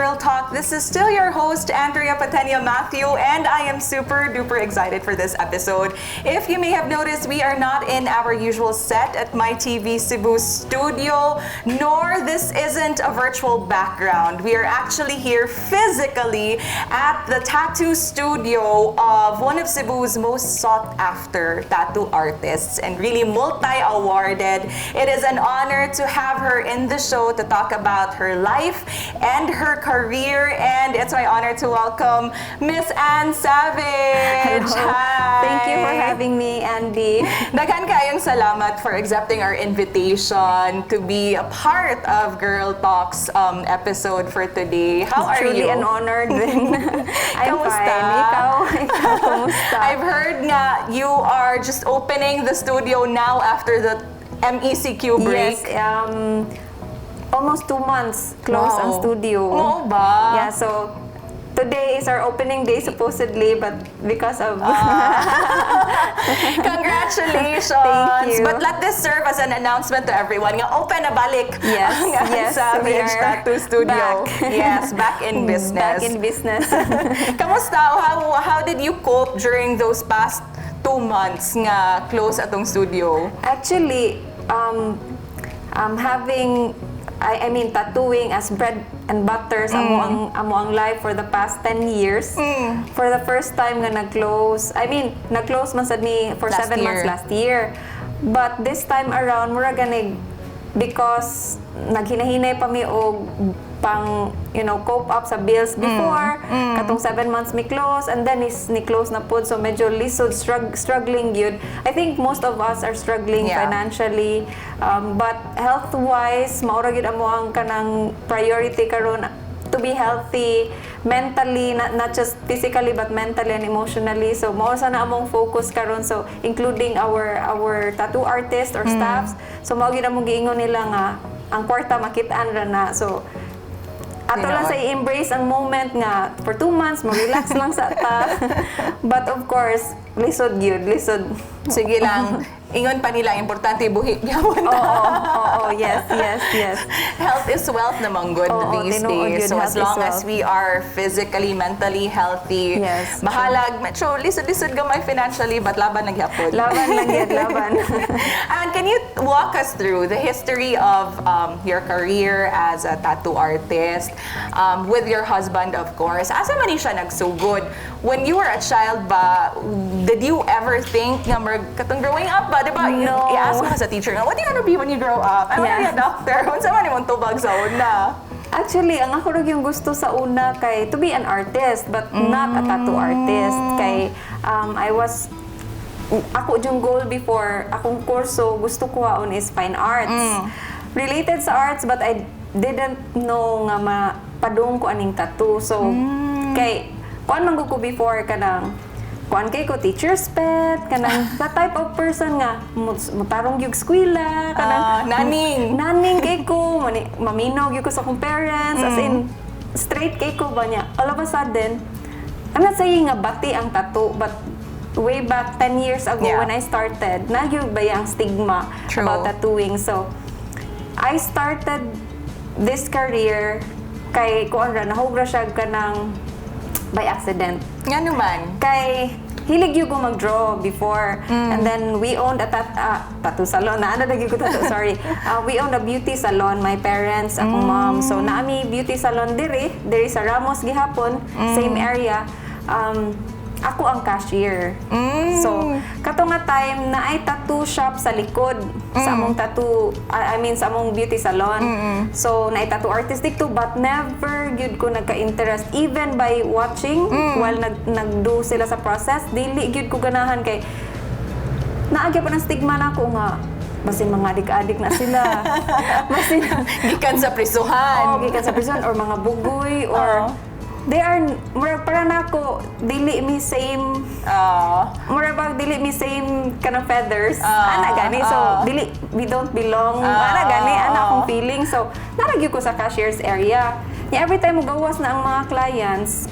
Girl Talk. This is still your host, Andrea Patenia Matthew, and I am super duper excited for this episode. If you may have noticed, we are not in our usual set at My TV Cebu studio, nor this isn't a virtual background. We are actually here physically at the tattoo studio of one of Cebu's most sought after tattoo artists and really multi-awarded. It is an honor to have her in the show to talk about her life and her career. And it's my honor to welcome Miss Ann Savage. Hello. Hi. Thank you for having me, Andy. Daghan kaayong salamat for accepting our invitation to be a part of Girl Talks episode for today. How are Truly you? An honor din. I'm Kamusta? Fine. Ikaw, kumusta? I've heard nga you are just opening the studio now after the MECQ break. Yes, almost 2 months close ang studio. Oo ba? Yeah, so today is our opening day supposedly, but because of Congratulations! Thank you. But let this serve as an announcement to everyone nga open na balik ang Ann Yes, we Savage are Tattoo Studio. Back. Yes, back in business. Back in business. Kamusta? How did you cope during those past 2 months nga close atong studio? Actually, having I mean, tattooing as bread and butter sa amo ang life for the past 10 years. For the first time nga nag-close, I mean, nag-close man sad mi for Last 7 months year. Last year. But this time around, mura ganig because naghinahinay pa mi og pang cope up sa bills before katong 7 months mi close, and then is ni close na pud, so medyo lisod, struggling gyud. I think most of us are struggling financially, but health wise mao ra gyud amo ang kanang priority karon, to be healthy mentally, not just physically but mentally and emotionally. So mao sana among focus karon, so including our tattoo artist or staffs. So mao gyud among giingon nila nga ang kwarta makitaan ra na, so ato lang Tinuod. Sa i-embrace ang moment nga for 2 months mo-relax lang sa ta. But of course, lisod gyud, lisod. Sige lang, ingon pa nila, importante buhi gyapon. Oo, yes. Health is wealth naman gud Oo, these tinuod days. yun, So as health is long as wealth. We are physically, mentally healthy, bahalag, medyo lisod-lisod gamay financially, but laban lang gyapon. Laban lang gyud, laban. And can you walk us through the history of your career as a tattoo artist with your husband, of course? Asa man ni siya nagsugod? When you were a child ba, did you ever think nga katong growing up ba, di ba? No. I-ask mo ka sa teacher nga, "What do you wanna be when you grow up?" "I wanna be a doctor." Unsa man imong tubag sa una? Actually, ang ako ra yung gusto sa una kay to be an artist, but not a tattoo artist. Kay I was ako yung goal before, akong kurso gusto ko kuhaon is fine arts. Related sa arts, but I didn't know nga mapadung ko aning tattoo. So kay kuan man gud ko before, kanang kuan kay ko, teacher's pet, kanang the type of person nga mutarong gyud eskwela, kanang Ah, naning. Naning kay ko, mani, maminaw gyud ko sa akong parents, as in straight kay ko ba niya. All of a sudden, I'm not saying nga bati ang tattoo, but way back 10 years ago when I started, naa gyud ba ang stigma True. About tattooing. So, I started this career kay kuan ra, nahug ra siya kanang by accident. Nga naman. Kay hilig gyud ko mag-draw before. And then we owned a tattoo salon. Na ano na ko tattoo, sorry. We owned a beauty salon, my parents, akong mom. So naa mi beauty salon diri sa Ramos gihapon, same area. Ako ang cashier. So, kato nga time naay tattoo shop sa likod sa among tattoo, I mean, sa among beauty salon. So, naay tattoo artist dito, but never gyud ko nagka-interest even by watching while nagdo sila sa process. Dili gyud ko ganahan kay naa gyapon ang stigma nako nga basin mga adik-adik na sila. Basin Gikan sa prisuhan. Oh, gikan sa prison or mga bugoy or Oo. They are murag para nako dili mi same, mura bag dili mi same kanang feathers, ana gani. So dili, we don't belong, ana gani, ana akong feeling. So naa ra gyud ko sa cashier's area nya. Every time mo gawas na ang mga clients,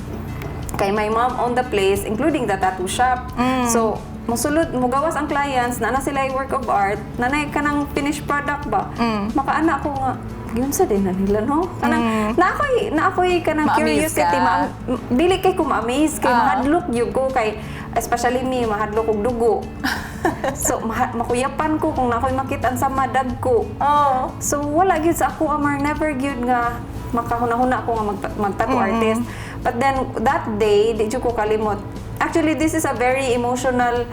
kay my mom owned the place including the tattoo shop, so musulod, mugawas ang clients na na sila work of art na na kanang finished product ba, makaana ko nga Giunsa diay na nila, no? Kanang naa ko'y kanang Ma-amaze curiosity, ka. Dili kay ko ma-amaze kay mahadlok gyud ko kay especially me, mahadlok og dugo. So makuyapan ko kung naa ko'y makita sa madag ko. So wala gyud sa ako amar, never gyud nga makahuna-huna ako nga mag-tattoo artist. But then that day, di jud ko kalimot. Actually, this is a very emotional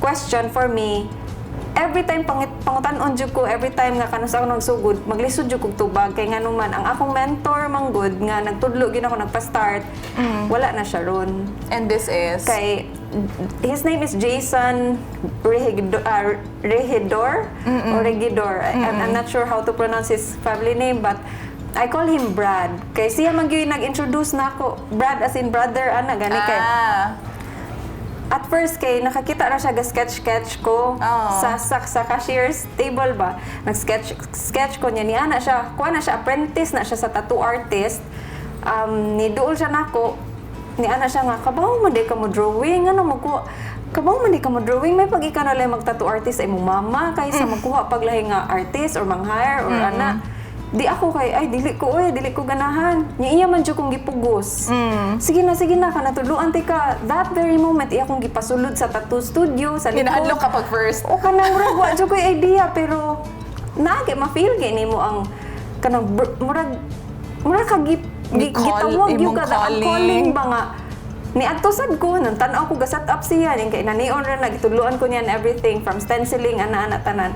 question for me. Every time pangutan-on jud ko, every time nga kanus-a ako nagsugod, maglisod jud kog tubag kay ngano man ang akong mentor manggod nga nagtudlo gyud ako nagpa-start, wala na siya ron. And this is? Kay his name is Jason Regidor, Regidor or Regidor. I'm not sure how to pronounce his family name, but I call him Brad. Kay siya man gyud nag-introduce na ako. Brad as in brother ana gani kay. At first kay nakakita na siya ga sketch sketch ko sa cashier's table ba. Nag-sketch sketch ko niya ni ana siya, kuha na siya, apprentice na siya sa tattoo artist. Ni duol siya nako. Ni ana siya nga, "Kabaw man diay ka mo drawing, ano mo ko kabaw man diay ka mo drawing, may pag ikaw na lang mag-tattoo artist ay mong mama kaysa magkuha pag lahi nga artist or mang-hire or ana." Di ako kay, "Ay, dili ko oy, dili ko ganahan." Nya iya man jud kong gipugos. "Sige na, sige na, kanatuluan ti ka." That very moment, iya kong gipasulod sa tattoo studio sa likod. Ginahadlok ka pag first. O kanang murag wa jud ko'y idea, pero naagi ma-feel gyud nimo ang kanang murag ka gitawag gyud imong ka ang calling. Calling ba nga ni adto sad ko nang tan-aw ko ga set up siya ning kay nanion ra na gitudloan ko niya and everything from stenciling ana ana tanan.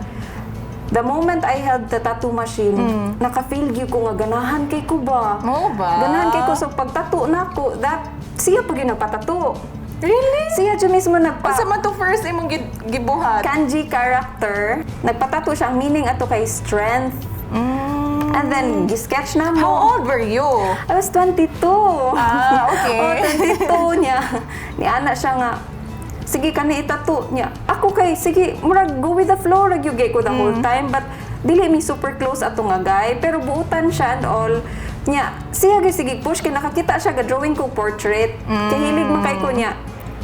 The moment I held the tattoo machine, naka-feel gyud ko nga ganahan kay ko ba. Mao ba? Ganahan kay ko. So pag tattoo nako, that siya pag yun nagpatattoo. Really? Siya jud mismo nagpa Unsa man to first imong gibuhat? Kanji character. Nagpatato siya, ang meaning ato kay strength. And then gi-sketch na mo. How old were you? I was 22. Ah, okay. Oh, 22 niya. Ni ana siya nga, "Sige, kani itato niya." Ako kay sige, murag go with the flow ra gyud ko the whole time, but dili mi super close ato nga guy, pero buutan siya and all. Nya, siya gyud sige push kay nakakita siya ga drawing ko portrait. Kay hilig man kay ko niya.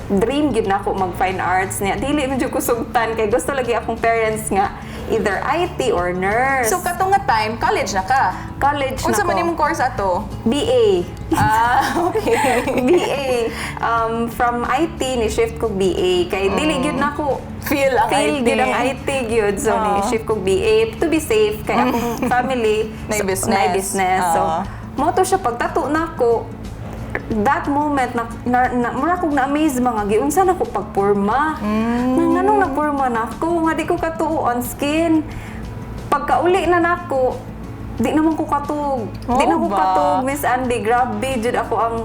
Dream gyud nako mag fine arts niya. Dili man jud ko sugtan kay gusto lagi akong parents nga either IT or nurse. So kato nga time, college na ka? College Unsa na man ko. imong course ato? BA. Ah, okay. BA. From IT, ni shift ko BA. Kay dili gyud nako feel ang feel IT. Gyud ang IT gyud. So, ni shift ko BA to be safe. Kay akong family Nay so, business. Nay business. So, mao to siya pagtato nako, that moment na mura kog na-amaze mga giunsa na ko pagpurma. Nga nganong napurma na ako nga di ko katuo on skin. Pagkauli na nako, di naman ko katug. Di na Oh ko ba? katug, Miss Andy. Grabe jud ako ang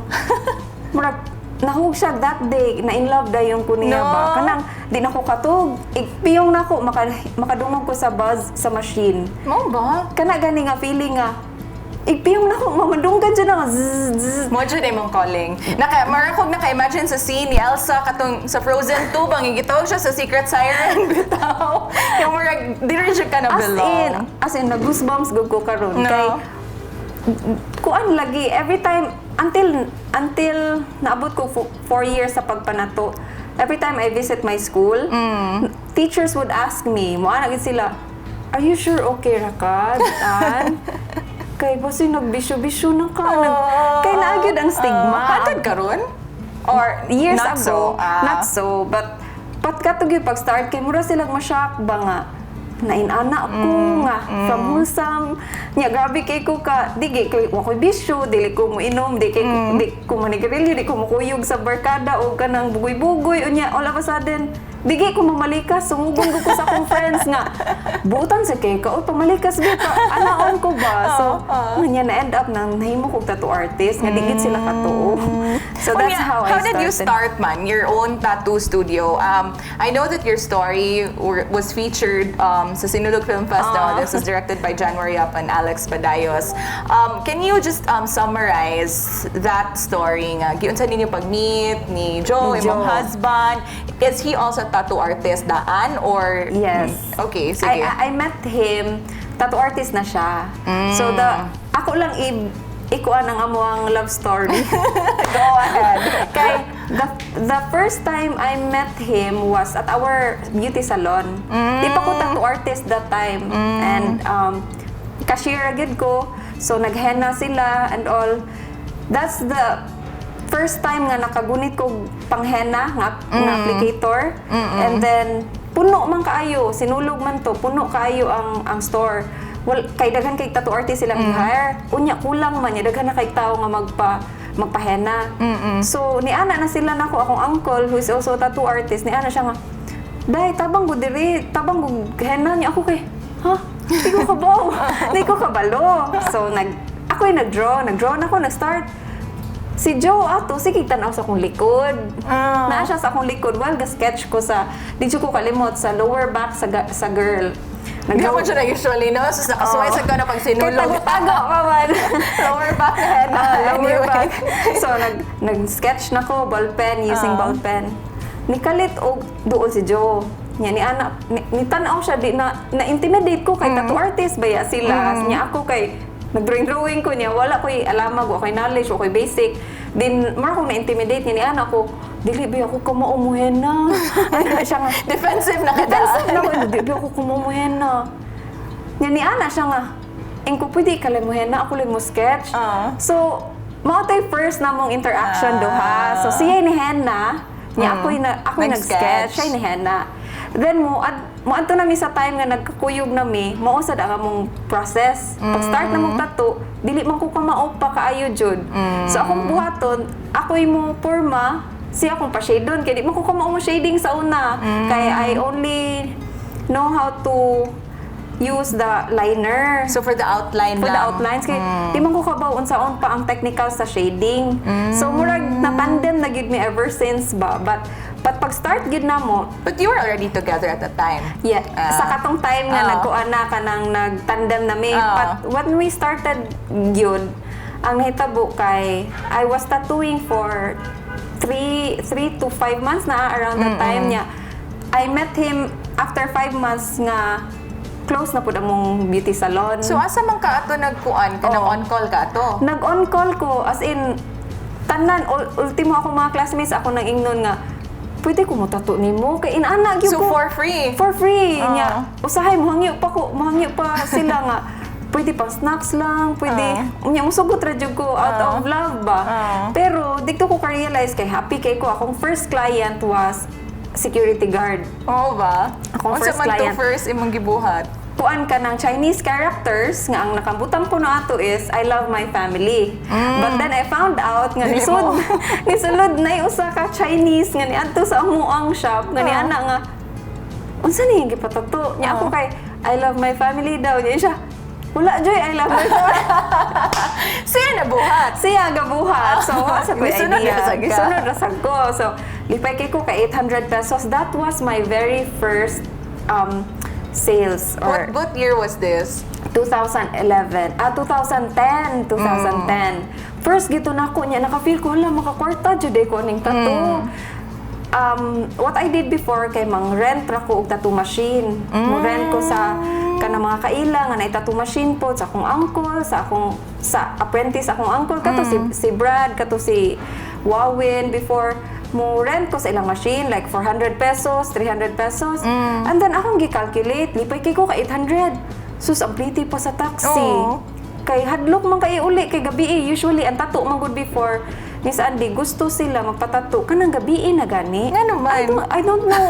murag nahug siya that day na in love dayon ko niya No. ba. Kanang di na ko katug. Igpiyong na ko makadungog ko sa buzz sa machine. Mao ba? Kana gani nga feeling nga igpiyong na ko mamadunggan jud na nga zzz, zzz. Mo jud imong calling. Naka mara kog naka-imagine sa scene ni Elsa katong sa Frozen 2 bang gitawag siya sa Secret Siren bitaw. Yung murag diri jud ka na As belong. in, na goosebumps gud ko karon No. kay kuan lagi every time until naabot ko 4 years sa pagpanato, every time I visit my school, teachers would ask me, mo ana gid sila, "Are you sure okay ra ka, An? Kay basi nagbisyo-bisyo na ka." Kay naa gyud ang stigma. Hatod karon? Or Years not ago, so? Ah. Not so, but kato gyud pag start kay mura silang ma-shock ba nga nainana ko nga from wholesome nya. Grabe kay ko ka di kay ko wa koy bisyo, dili ko mo inom, di kay di ko manigarilyo, di ko mokuyog sa barkada o kanang bugoy-bugoy. Unya all of a sudden di kay ko mamalikas, sumugon ko sa akong friends nga buutan sa kay ka o pamalikas gyud ka anaon ko ba. So nya na end up nang nahimo kog tattoo artist nga di gid sila katuo. So that's Unya, how I how did you started. Start man your own tattoo studio? I know that your story was featured sa Sinulog Film Festival. Ah. This was directed by January Yap and Alex Badayos. Can you just summarize that story nga? Giunsa ninyo pag-meet ni Joe, Ni imong Joe. Husband? Is he also a tattoo artist daan or Yes. Okay, sige. I met him, tattoo artist na siya. So the ako lang ikuan ang amuang love story. Go ahead. Kay the first time I met him was at our beauty salon. Di pa ko tattoo artist that time. And Cashier agad ko. So naghenna sila and all. That's the first time nga nakagunit ko panghenna nga applicator. And then puno man kaayo, sinulog man to, puno kaayo ang store. Well, kay daghan kay tattoo artist silang i-hire. Unya kulang man niya, daghan na kay tao nga magpahena. So niana na sila nako, akong uncle who is also a tattoo artist, niana siya nga, "Day, tabang ko diri, tabang ko henna niya." Ako kay, "Ha? Di ko kabaw. Di ko kabalo." So ako yung nag-draw na ako, nag-start. Si Joe ato, sige tanaw sa akong likod. Naa siya sa akong likod while ga-sketch ko sa, di jud ko kalimot, sa lower back sa girl. Hindi mo siya na usually, no? So, nakasuway sa ka na pag Kay sinulog. tago-tago pa man. Lower back na henna. Ah, lower Anyway. back. So, nag-sketch na ko, ballpen, using ballpen. Nikalit og duol si Joe. Nya ni ana ni tan-aw siya, di na na-intimidate ko kay tattoo artist baya sila. Nya ako kay nag-drawing drawing ko niya, wala ko'y alamag, wa ko'y knowledge, wa ko'y basic. Din mura akong na-intimidate niya ni ana ko, "Dili ba ako kamao mo henna?" Ay, siya nga, Defensive na ka. Defensive na ko, "Di ba ako kamao mo henna?" Nya ni ana siya nga, "Ingko pwede ka lang mo henna, ako lang mo sketch." So, mao tay first na mong interaction duha. So, siya ni henna, niya ako'y Nag-sketch. Nag-sketch, siya ni henna. Then mo adto na mi sa time nga nagkakuyog na mi, mao sad ang among process. Pag start na mong tattoo, dili man ko kamao pa kaayo jud. So akong buhaton, ako'y mo porma, siya akong pa-shade doon kay di man ko kamao mo shading sa una. Kay I only know how to use the liner. So, for the outline For the lang. Outlines kay di man ko kabaw unsaon pa ang technical sa shading. So murag na tandem na gyud mi ever since ba. But pag start gyud namo, But you were already together at the time. Yeah, sa katong time nga nagkuan na kanang nagtandem na mi. But when we started gyud, ang nahitabo kay I was tattooing for 3 to 5 months na around that time niya. I met him after 5 months nga close na pud among beauty salon. So, asa man ka ato nagkuan? Kanang Oo. On call ka ato? Nag-on call ko, as in tanan ultimo ako mga classmates ako nang ingnon nga pwede ko mo tattoo nimo kay inana gyud So, ko. For free? For free. Oo. Nya usahay mohangyo pa sila nga pwede pang snacks lang, pwede. Unya musugot ra jud ko out of love ba. Pero dito ko ka-realize kay happy kay ko, akong first client was security guard. Oo ba? Akong Unsa first man to client. First imong gibuhat? Kuan ka ng Chinese characters nga ang nakabutang ko na ato is "I love my family." But then I found out nga Dili nisud mo. Nisulod na usa ka Chinese nga niadto sa amuang shop nga niana nga, "Unsa ni gipatato?" Nya ako kay "I love my family" daw niya siya. "Wala joy I love my family." Siya nabuhat. Siya gabuhat. So, wa sa ko Gisunod idea. ra sad ka. Gisunod ra sad ko. So, lipay kay ko kay 800 pesos. That was my very first sales or What year was this? 2011. Ah, 2010. 2010. First gito na ko niya naka-feel ko, hala, makakwarta jud ko ning tattoo. What I did before kay mang rent ra ko og tattoo machine. Mo rent ko sa kanang mga kaila nga naay tattoo machine po sa akong uncle, sa apprentice akong uncle kato si Brad, kato si Wawin before, mo rent ko sa ilang machine like 400 pesos, 300 pesos. And then akong gi-calculate, lipay kay ko ka 800. Sus, ang pliti pa sa taxi. Kay hadlok man kay uli kay gabi eh. Usually ang tattoo man gud before, Miss Andy, gusto sila magpatato kanang gabi na gani. Ngano man? I don't know.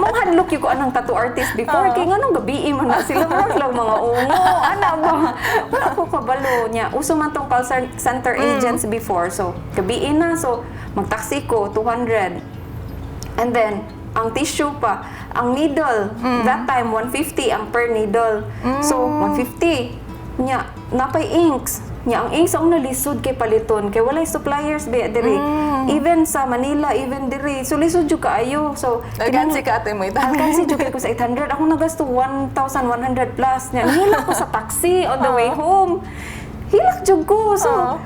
Mga hadlok gyud ko anang tattoo artist before kay nganong gabi man na sila, murag lang mga ungo. Ana ba? Wala ko kabalo niya. Uso man tong call center agents before. So gabi na, so magtaxi ko 200. And then, ang tissue pa, ang needle, that time, 150 ang per needle. So, 150. Nya, napay inks. Nya, ang inks ang nalisod kay paliton. Kay walay suppliers ba diri. Even sa Manila, even diri. So, lisod jud kaayo. So, Alkansi ka ato mo ita. Alkansi jud kay ko sa 800. Ako nagasto 1,100 plus. Nya, nahilak ko sa taxi on the way home. Hilak jud ko. So,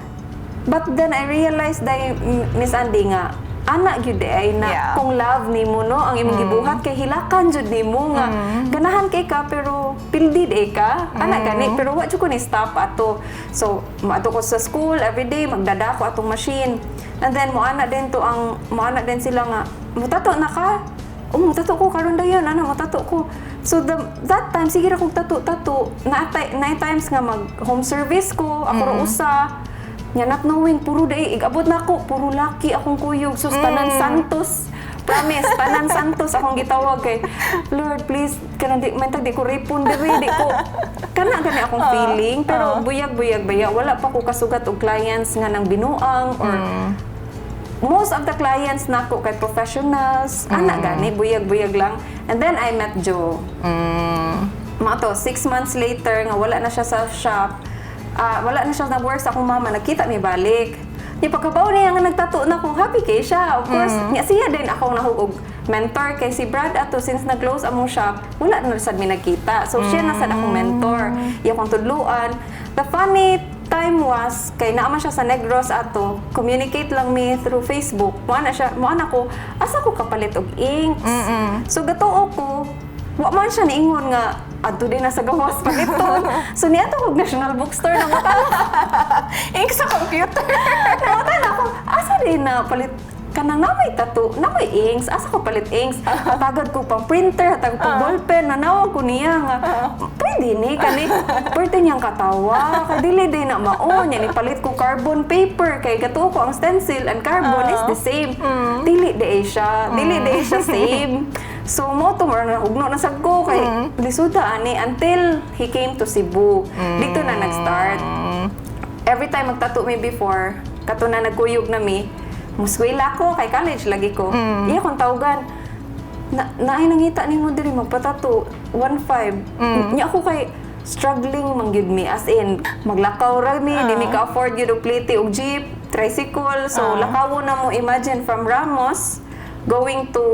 but then I realized dahil, Miss Andy, nga ana gyud ay na kung love nimo no ang imong gibuhat kay hilakan jud nimo nga ganahan kay ka pero pildi eh ka ana gani, pero wa jud ko ni stop ato. So maadto ko sa school every day, magdada ko atong machine, and then mo ana din to ang mo ana din sila nga mutato na ka. Oh, mo-tattoo ko karon dayon, ana, mo-tattoo ko. So that time, sige ra kog tattoo-tattoo. Na times nga mag home service ko, ako ra usa. Nya not knowing puro day igabot na ako, puro laki akong kuyog. Sus, tanan santos. Promise, tanan santos akong gitawag kay Lord, please, kanang di man di ko ripon diri, di ko kana gani akong feeling, pero buyag-buyag baya, wala pa ko kasugat og clients nga nang binuang or most of the clients nako kay professionals, ana gani, buyag-buyag lang. And then I met Joe. Mao to, 6 months later, nga wala na siya sa shop, wala na siya nag-work sa akong mama, nagkita mi balik. Ni pagkabaw niya nga nagtato na ko, happy kay siya. Of course, nga siya din akong nahug og mentor kay si Brad ato, since nag-close among shop, wala na sad mi nagkita. So siya na sad akong mentor. Iya akong tudluan. The funny time was kay naa man siya sa Negros ato, communicate lang mi through Facebook. Mo na siya, mo na ko, asa ko kapalit og inks? So gatuo ko, wa man siya niingon nga adto din na sa gawas paliton. So niadto kog National Bookstore, nangutan Ink sa computer. nangutan ako, asa din na palit kanang namay tattoo, namay inks, asa ko palit inks? Hatagad ko pang printer, hatagad ko ballpen, nanawag ko niya nga, pwede ni, kani, pwede niyang katawa, kay dili din na mao, niya ni palit ko carbon paper, kay gatuo ko ang stencil and carbon is the same. Dili di siya, dili di siya same. So mo to mura na hugno na sad ko kay lisuda ani until he came to Cebu. Dito na nag-start. Every time magtattoo mi before, kato na nagkuyog na mi, muskwela ko, kay college lagi ko. Iya kong tawagan, na naay nangita nimo diri magpatato 1.5. Nya ako kay struggling man gyud mi, as in maglakaw ra mi, di mi ka afford gyud og plite og jeep, tricycle. So lakawo na mo, imagine from Ramos going to,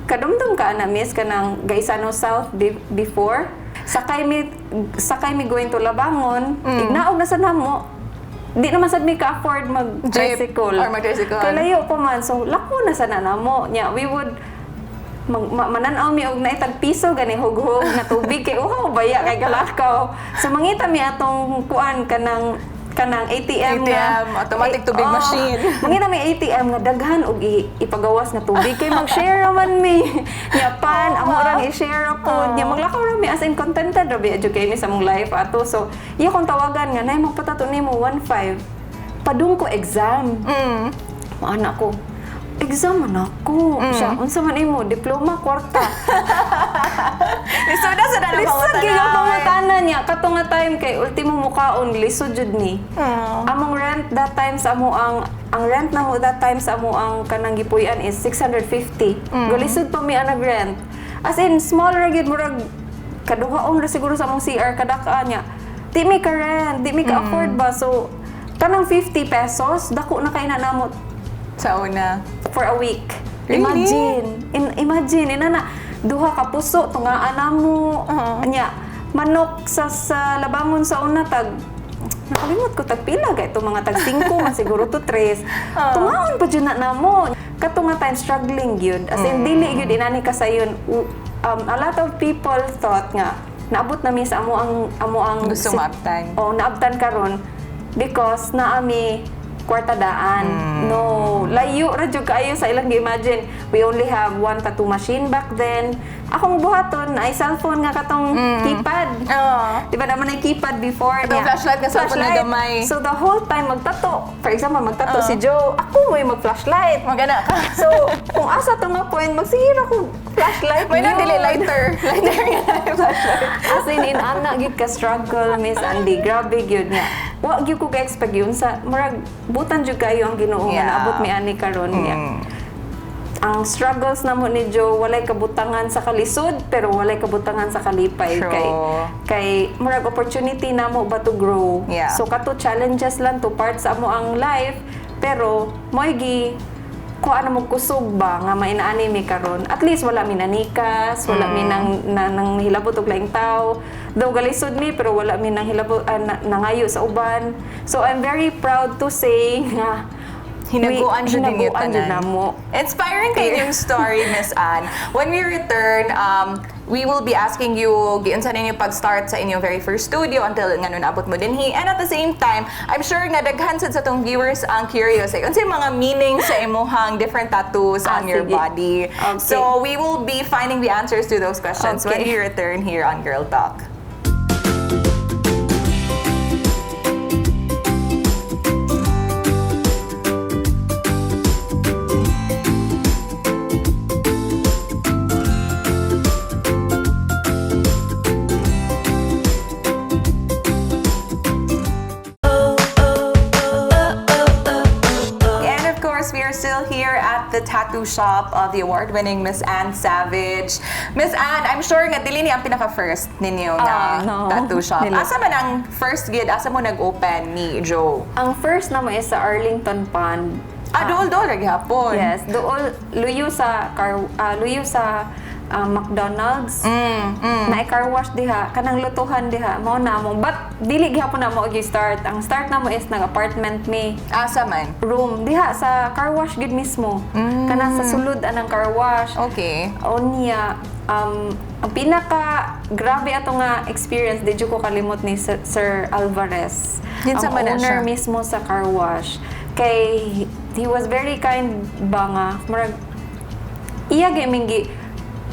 kadumdum ka na, miss, kanang Gaisano South before, sakay mi going to Labangon, ignaog na sad namo, di naman sad mi ka-afford mag Jeep tricycle or mag-tricycle. Kay layo pa man, so lako na sana namo. Nya we would mananaw mi og naitag piso gani, hughog na tubig kay uhaw baya kay galakaw. So mangita mi atong kuan, kanang ATM, nga ATM, automatic tubig oh, machine. Mangita mi ATM nga daghan og ipagawas nga tubig kay mag-share raman mi. Nya pan amo rang i-share ra pod. Nya maglakaw ra mi, as in contented ra bi educate mi sa among life ato. So iya kong tawagan nga nay magpatato nimo 15. Padung ko exam. Maana ko. Exam man ako. Siya, unsa man imo? Diploma, kwarta. Lisuda sa dalang Lisod kay nga pangutana niya. Kato nga time kay ultimo mukaon, lisod jud ni. Among rent that time sa amo ang rent na mo that time sa amo ang kanang gipuy-an is 650. Galisod pa mi ang nag-rent. As in small ra gyud, murag kaduhaon ra siguro sa among CR kadaka niya. Di mi ka rent, di mi ka afford ba. So kanang 50 pesos dako na kay na namo Sa una. For a week. Really? Imagine. Imagine inana duha ka puso tungaan namo. Nya manok sa Labangon sa una, tag nakalimot ko tag pila ga ito, mga tag 5 man siguro to 3. Tungaon pa jud na namo. Kato nga time struggling gyud. As in dili gyud inani kasayon. A lot of people thought nga naabot na mi sa amo ang Gusto maabtan. Oh, naabtan karon because naa mi kwarta daan. No, layo ra jud kaayo sa ilang gi-imagine. We only have one tattoo machine back then. Akong buhaton ay cellphone nga katong keypad. Di ba naman ay keypad before Katong niya? flashlight nga cellphone na Flashlight. gamay. So the whole time magtato. For example, magtato si Joe, ako mo yung mag-flashlight. Magana ka. So, kung asa to nga point, magsige ra ko flashlight. May nang yun. dili lighter. Lighter nga na flashlight. As in, inana gyud ka struggle, Miss Andy. Grabe gyud nga. Wa gyud ko ka-expect yun sa murag butan jud kayo ang Ginoo nga naabot mi ani karon niya. Ang struggles namo ni Joe, walay kabutangan sa kalisod pero walay kabutangan sa kalipay True. kay kay murag opportunity namo ba to grow. So kato challenges lang to part sa amo ang life, pero mo'y gi kuha na mo kusog ba nga mainaani mi karon. At least wala mi nanikas, wala mi nang hilabot og laing tao. Though galisod mi, pero wala mi nang hilabot nangayo sa uban. So I'm very proud to say nga Hinaguan jud ninyo Hinaguan jud tanan. Namo. Inspiring kaayo inyong story, Miss Anne. When we return, we will be asking you giunsa ninyo pag-start sa inyong very first studio until nga naabot mo dinhi. And at the same time, I'm sure nga daghan sad sa atong viewers ang curious, like, unsay mga meaning sa imuhang different tattoos on your Sige. Body. Okay. So we will be finding the answers to those questions when Okay. we return here on Girl Talk. And of course, we are still here at the tattoo shop of the award-winning Miss Anne Savage. Miss Anne, I'm sure nga dili ni ang pinaka-first ninyo nga Ah, no. tattoo shop. Dili. Asa man ang first gid? Asa mo nag-open ni Joe? Ang first namo is sa Arlington Pond. Ah, duol-duol ra gihapon. Yes, duol luyo sa McDonald's. Na car wash diha, kanang lutuhan diha, mao na mo. But dili gihapon na mo og start. Ang start namo is nag-apartment mi. Asa man? Room diha sa car wash gid mismo. Kanang sa sulod anang car wash. Unya, ang pinaka grabe ato nga experience, di jud ko kalimot ni Sir Alvarez. Kinsa Ang man na owner siya? mismo sa car wash. Kay he was very kind ba nga murag iya gyud minggi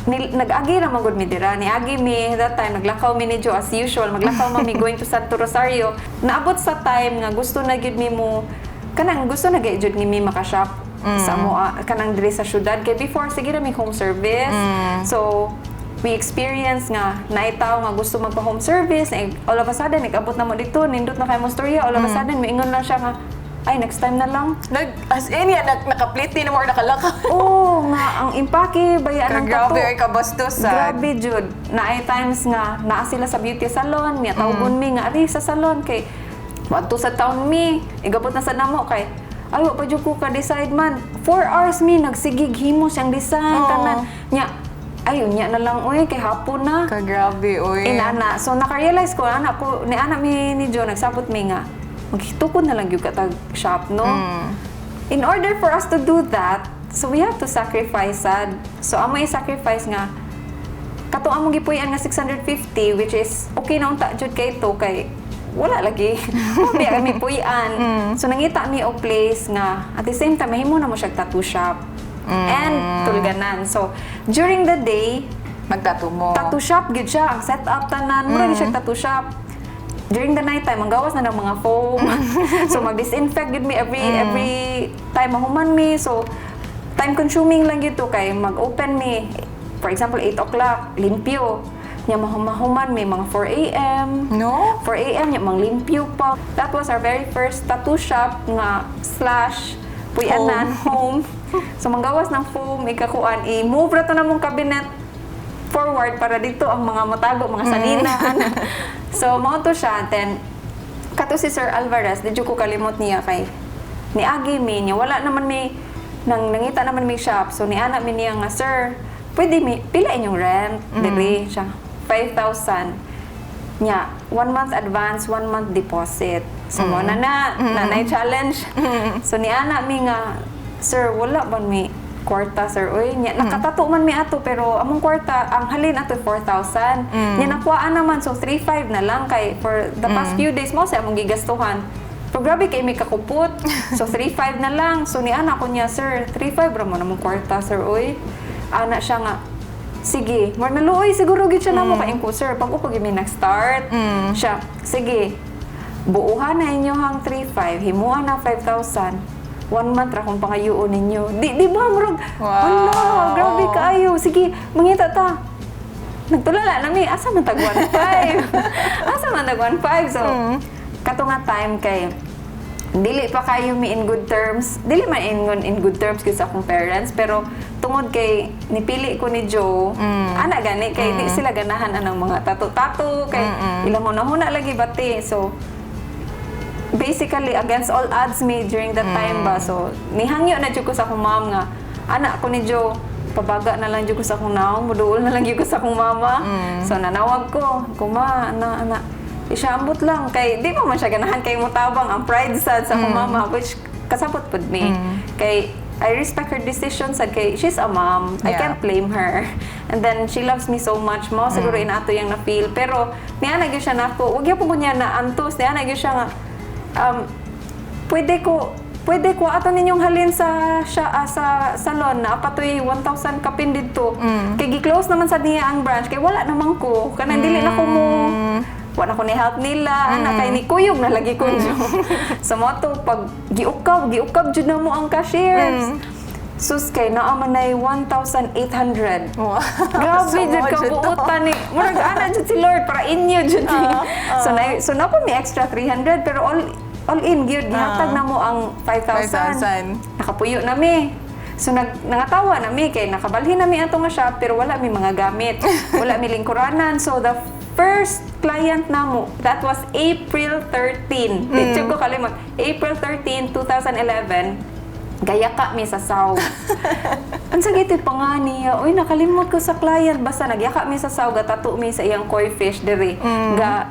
nag-agi ra man gud mi dira, niagi mi that time, naglakaw mi ni Joe as usual, maglakaw man mi going to Santo Rosario. Naabot sa time nga gusto na gyud mi mo kanang gusto na gyud jud ni mi maka-shop sa moa kanang diri sa syudad, kay before sige ra mi home service. So we experience nga naay tawo nga gusto magpa home service eh, all of a sudden nag-abot na mo dito, nindot na kay mo storya, all of a sudden moingon lang siya nga, "Ay, next time na lang." As in, yan, nakaplit din mo or nakalakaw. Oo nga, ang impake bayaan ng Grabe, tattoo. ay kabastos ah. Grabe jud. Naay times nga naa sila sa beauty salon, miya tawgon mi nga ari sa salon kay wadto sa town mi. Igabot na sa namo kay ay wa pa jud ko ka-decide man. 4 hours mi nagsigig himo siyang design tanan. Nya ay unya na lang oy kay hapon na. Kagrabe, oy. Inana. So naka-realize ko ana ko ni ana mi ni Joe, nagsabot mi nga maghitukod na lang gyud ka tag shop, no. In order for us to do that, so we have to sacrifice sad. So amo i-sacrifice nga katong among gipuy-an nga 650, which is okay na unta jud kay to kay wala lagi. Wa kami puy-an. So nangita mi og place nga at the same time mahimo na mo siya tattoo shop and tulganan. So during the day, Magtattoo mo. tattoo shop gid siya, ang setup tanan mura gid siya tattoo shop. During the night time, ang gawas na ng mga foam, so mag-disinfect gid mi every time mahuman mi. So time consuming lang gid to kay mag-open mi, for example, 8 o'clock, limpyo nya, mahuman mi mga 4 a.m. No? 4 a.m. nya manglimpyo pa. That was our very first tattoo shop nga slash puyanan, home. So manggawas ng foam, ikakuan, i-move ra to na mong cabinet forward para dito ang mga matago, mga sanina. Ana. So mao to siya. Then kato si Sir Alvarez, di jud ko kalimot niya kay niagi mi niya. Wala naman mi nang nangita naman mi shop. So niana mi niya nga, "Sir, pwede mi pila inyong rent diri?" Siya, 5,000. Nya, one month advance, one month deposit. So, mo na na, nanay challenge. So, niana mi nga, "Sir, wala man mi kwarta, sir. Uy, nya, nakatato man mi ato, pero among kwarta, ang halin ato 4,000. Nya, nakuhaan naman, so 3,500 na lang kay for the past few days mo sa among gigastuhan. Pero grabe kay may kakupot. So, 3,500 na lang. So, niana ko niya, "Sir, 3,500 ra mo namong kwarta, sir, uy." Ana siya nga, "Sige," mar naluoy siguro gid siya namo kay ko, "Sir, pag upo gid mi nag-start." Siya, "Sige. Buuhan na inyo hang 3.5, himuan na 5,000. One month ra kung pangayuon ninyo." Di ba murag, Wow. hala, grabe kaayo. "Sige, mangita ta." Nagtulala na mi, asa man tag 1.5? Asa man tag 1.5? So, kato nga time kay dili pa kayo mi in good terms. Dili man in good terms gyud sa akong parents, pero tungod kay nipili ko ni Joe, ana gani kay di sila ganahan anang mga tato-tato kay ilang hunahuna lagi bati. So basically against all odds me during that time ba. So nihangyo na jud ko sa akong mom nga anak ko ni Joe, pabaga na lang jud ko sa akong naong, muduol na lang jud ko sa akong mama. So nanawag ko, kuma ana ana isya, ambot lang kay di pa man siya ganahan kay mutabang ang pride sad sa akong mama, which Kasabot pud mi. Kay I respect her decision sad kay she's a mom. I can't blame her. And then she loves me so much mo siguro inato yang na feel, pero niya na gyud siya nako. Wag gyapon ko niya na antos, niya na gyud siya nga pwede ko ato ninyong halin sa siya sa salon na apatoy 1,000 kapin didto. Kay gi-close naman sad niya ang branch kay wala naman ko. Kanang dili na ko mo wala ko ni help nila ana kay ni kuyog na lagi ko. So mo to pag giukab giukab jud na mo ang cashiers. Sus, kay naa man nay 1,800. Grabe So, jud mo ka jud to. buotan ni. Murag ana jud si Lord para inyo jud ni. So na pa mi extra 300, pero all in gyud gihatag na mo ang 5,000. 5,000. Nakapuyo na mi. So nangatawa na mi kay nakabalhin na mi ato nga shop pero wala mi mga gamit. Wala mi lingkuranan. So the first client namo, that was April 13. Di jud ko kalimot. April 13, 2011. Gayaka mi sa saw. Unsa giti pa nga niya? Uy, nakalimot ko sa client. Basta nagyaka mi sa saw, gatato mi sa iyang koi fish diri.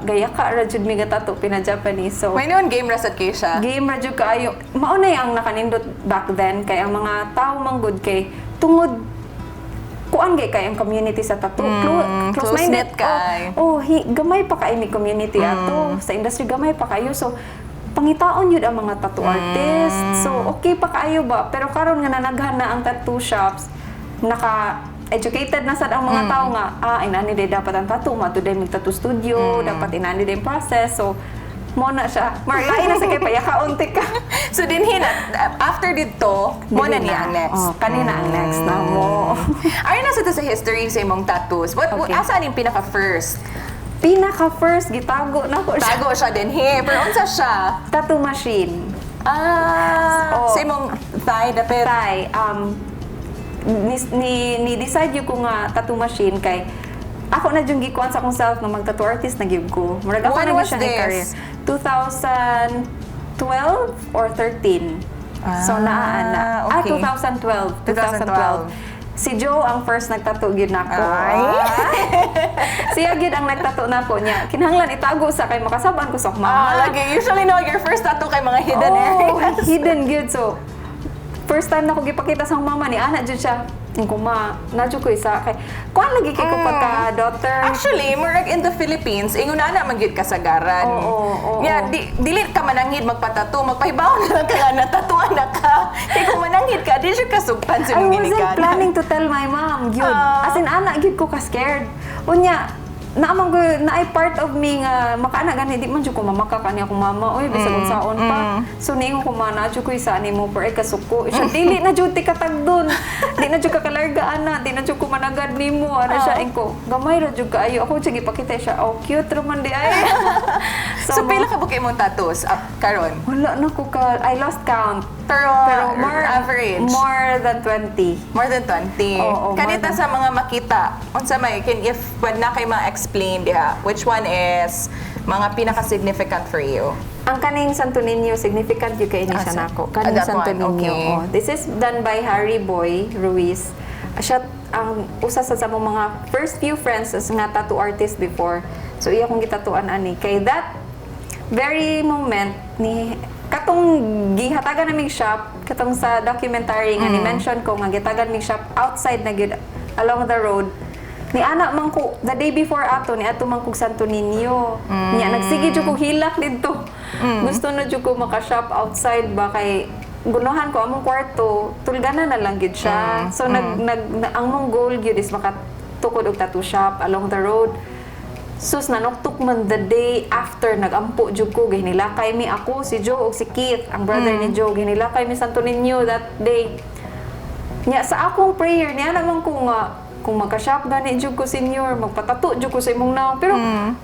Gayaka ra jud mi gatato pina Japanese. So May noon game ra sad kay siya. Game ra jud kaayo. Mao na ang nakanindot back then kay ang mga tao manggod kay tungod kuan gay kay ang community sa tattoo. Close-knit kay. Oh, gamay pa kay mi community ato. Sa industry gamay pa kayo. So pangitaon yun ang mga tattoo artist. So okay pa kaayo ba? Pero karon nga nanaghan na ang tattoo shops, naka educated na sad ang mga tao nga inani day dapat ang tattoo, mato day mag tattoo studio, dapat inani day process. So mo na siya. Marlain na sa kay payakaon ka. So dinhi na after didto, mo na Dili niya ang next. Oh, kanina ang next na mo. Ayon na sa to sa history sa imong tattoos. What asa ning pinaka first? Pinaka first gitago na ko siya. Tago siya dinhi. Pero unsa siya? Tattoo machine. Ah, Oh. sa imong thigh dapit. Tay, ni decide yun ko nga tattoo machine kay ako na jud gikuan sa akong self nga mag-tattoo artist na gyud ko. Murag ako When na gyud was siya ni this? career. 2012 or 13. So naa na. Ah, 2012. 2012. 2012. Si Joe ang first nagtattoo gyud nako. Ay. Siya gyud ang nagtattoo nako niya. Kinahanglan itago sa kay makasab-an ko sa akong mama. Ah, lagi. Usually, no, your first tattoo kay mga hidden Oh, areas. hidden gyud. So, first time na ko gipakita sa akong mama ni ana jud siya. Yung ko ma, na jud ko isa kay kuan lagi kay ko pagka daughter. Actually, murag in the Philippines, ingon na naman gyud kasagaran. Oo. Yeah, dili ka mananghid magpatato, magpahibaw na lang ka nga natatuan na ka. Kay kung mananghid ka, di siya kasugpan sa I imong wasn't ginikanan. planning to tell my mom gyud. As in ana gyud ko ka scared. Unya, naamang ko naay part of me nga makaana gani di man jud ko mamaka kani akong mama oy bisag unsaon pa. So niingon ko, "Ma, na jud ko isa nimo pero ay kasuko siya." "Dili na jud ti katagdon, di na jud ka kalarga ana, di na jud ko managad nimo," ana siya. Ingko gamay ra jud kaayo ako siya gipakita siya, "Oh, cute ra man di ay." So, pila ka buok imong tattoos up karon? Wala na ko ka, I lost count. Pero, Pero more average? More than 20. More than 20. Oo, more Kanita sa mga makita, unsa may can if pwede na kay ma-explain diha, which one is mga pinaka-significant for you? Ang kaning Santo Niño, significant yung kay ni Ah, siya nako. ah, Kaning that Santo one, Niño. okay. Oh. This is done by Harry Boy Ruiz. Siya ang usa sa among mga first few friends as nga tattoo artist before. So iya kong gitatuan ani kay that very moment ni katong gihatagan naming shop katong sa documentary nga ni mention ko nga gihatagan mig shop outside na gyud along the road ni ana man ko the day before ato ni ato man kog Santo Niño niya nagsige jud ko hilak didto. Gusto na jud ko maka-shop outside ba kay gunahan ko among kwarto tulgana na lang gyud siya. So nag, nag na, ang mong goal gyud is makatukod og tattoo shop along the road. Sus, nanuktok man the day after, nagampo jud ko, gihinilakay mi ako, si Joe ug si Keith, ang brother ni Joe, gihinilakay mi Santo Niño that day. Nya sa akong prayer niya naman ko nga kung magka-shop gani jud ko, senior, magpatato jud ko sa imong nawong. Pero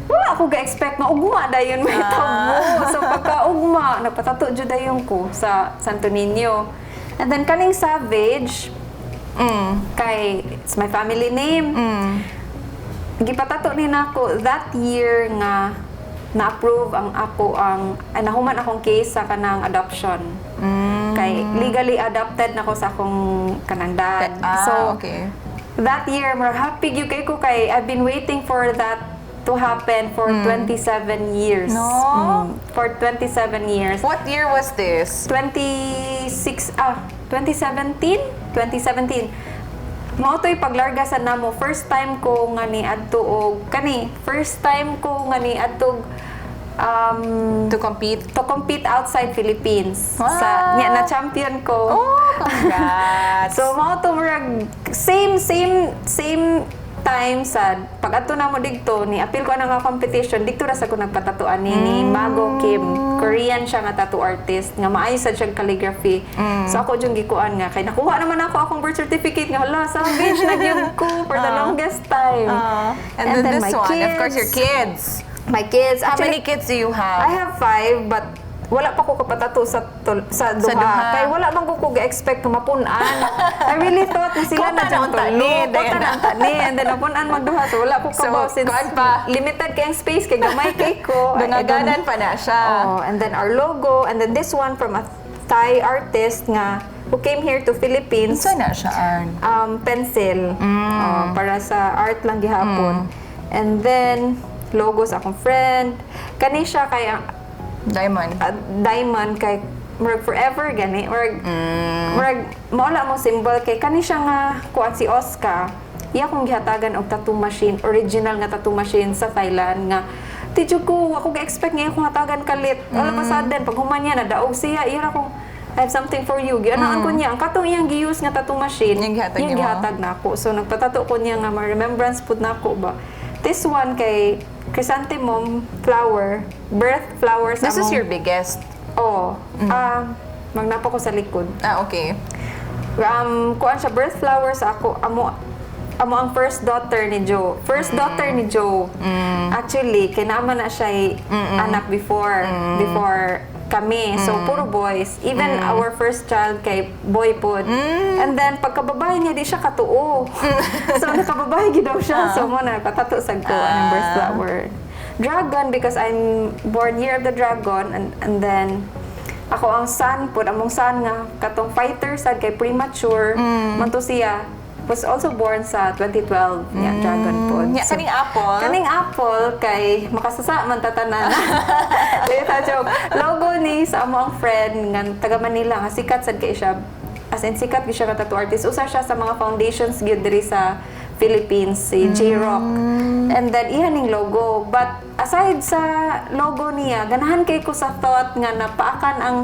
wala ako ga-expect nga ugma dayon may tabo. So pagka ugma, nagpatato jud dayon ko sa Santo Niño. And then kaning Savage kay it's my family name. Gipatato ni nako that year nga na-approve ang ako ang ay, nahuman akong case sa kanang adoption. Kay legally adopted na ko sa akong kanang dad. Ah, So okay. that year, more happy gyud kay ko kay I've been waiting for that. to happen for 27 years. No? For 27 years. What year was this? 26, ah, 2017. 2017 mao to'y paglarga sa namo. First time ko nga ni adto og kani, first time ko nga ni adto To compete? To compete outside Philippines. Sa niya na champion ko. Oh, congrats! So mao to, murag same same same time sa pag adto namo didto, ni apil ko na nga competition didto ra sa ko nagpatatuan ni Mago Kim. Korean siya nga tattoo artist nga maayo sad siya calligraphy. So ako jung gikuan nga kay nakuha naman ako akong birth certificate nga, hala, savage na gyud ko for the longest time. And then this my one, of course, your kids. My kids. How Actually, many kids do you have? I have five, but wala pa ko kapatato sa duha. Sa duha. Kay wala man ko ga-expect nga mapun-an. I really thought na sila Kota na na dyan unta tulo. ni, Kota dayon na na. unta ni. And then napun-an magduha. So wala ko So, kabaw since kuan pa. Limited kay ang space kay gamay kay ko. I don't- Dungaganan pa na siya. Oh, and then our logo, and then this one from a Thai artist nga who came here to Philippines. Unsa na siya, Arn? Pencil. Oh, para sa art lang gihapon. And then logo sa akong friend. Kani siya kay ang Diamond. Diamond kay murag forever gani, murag murag mao mo symbol kay kani siya nga kuan. Si Oscar, iya akong gihatagan og tattoo machine, original nga tattoo machine sa Thailand nga ti jud ko ako ga-expect nga akong hatagan kalit. All of a sudden, pag human niya, nadaog siya, iya ra akong, "I have something for you." Gianaan ko niya ang katong iyang gi-use nga tattoo machine. Iyang gihatag Iyang nimo? Gihatag na ako. So nagpatato ko niya nga ma-remembrance pud nako ba. This one kay chrysanthemum flower, birth flower sa This is among- your biggest. Oh, ah, magnapa ko sa likod. Ah, okay. Kuan siya, birth flower sa ako, amo amo ang first daughter ni Joe. First daughter ni Joe. Actually, kinama na siya anak before before kami. So, puro boys. Even our first child kay boy pod. And then, pagkababae niya, di siya katuo. So, nakababae gid daw siya. So, mao na, patato sa ko ang birth flower. Dragon, because I'm born Year of the Dragon. And then, ako ang son pod, among son nga, katong fighter sad kay premature. Man to siya, was also born sa 2012 niya, dragon pod. Nya, kaning apple? Kaning apple kay makasasa man tatanan. Dili ta joke. Logo ni sa among friend nga taga Manila nga sikat sad kay siya. As in, sikat gyud siya ka tattoo artist. Usa siya sa mga foundations gyud diri sa Philippines, si J-Rock. And then iya ning logo. But aside sa logo niya, ganahan kay ko sa thought nga napaakan ang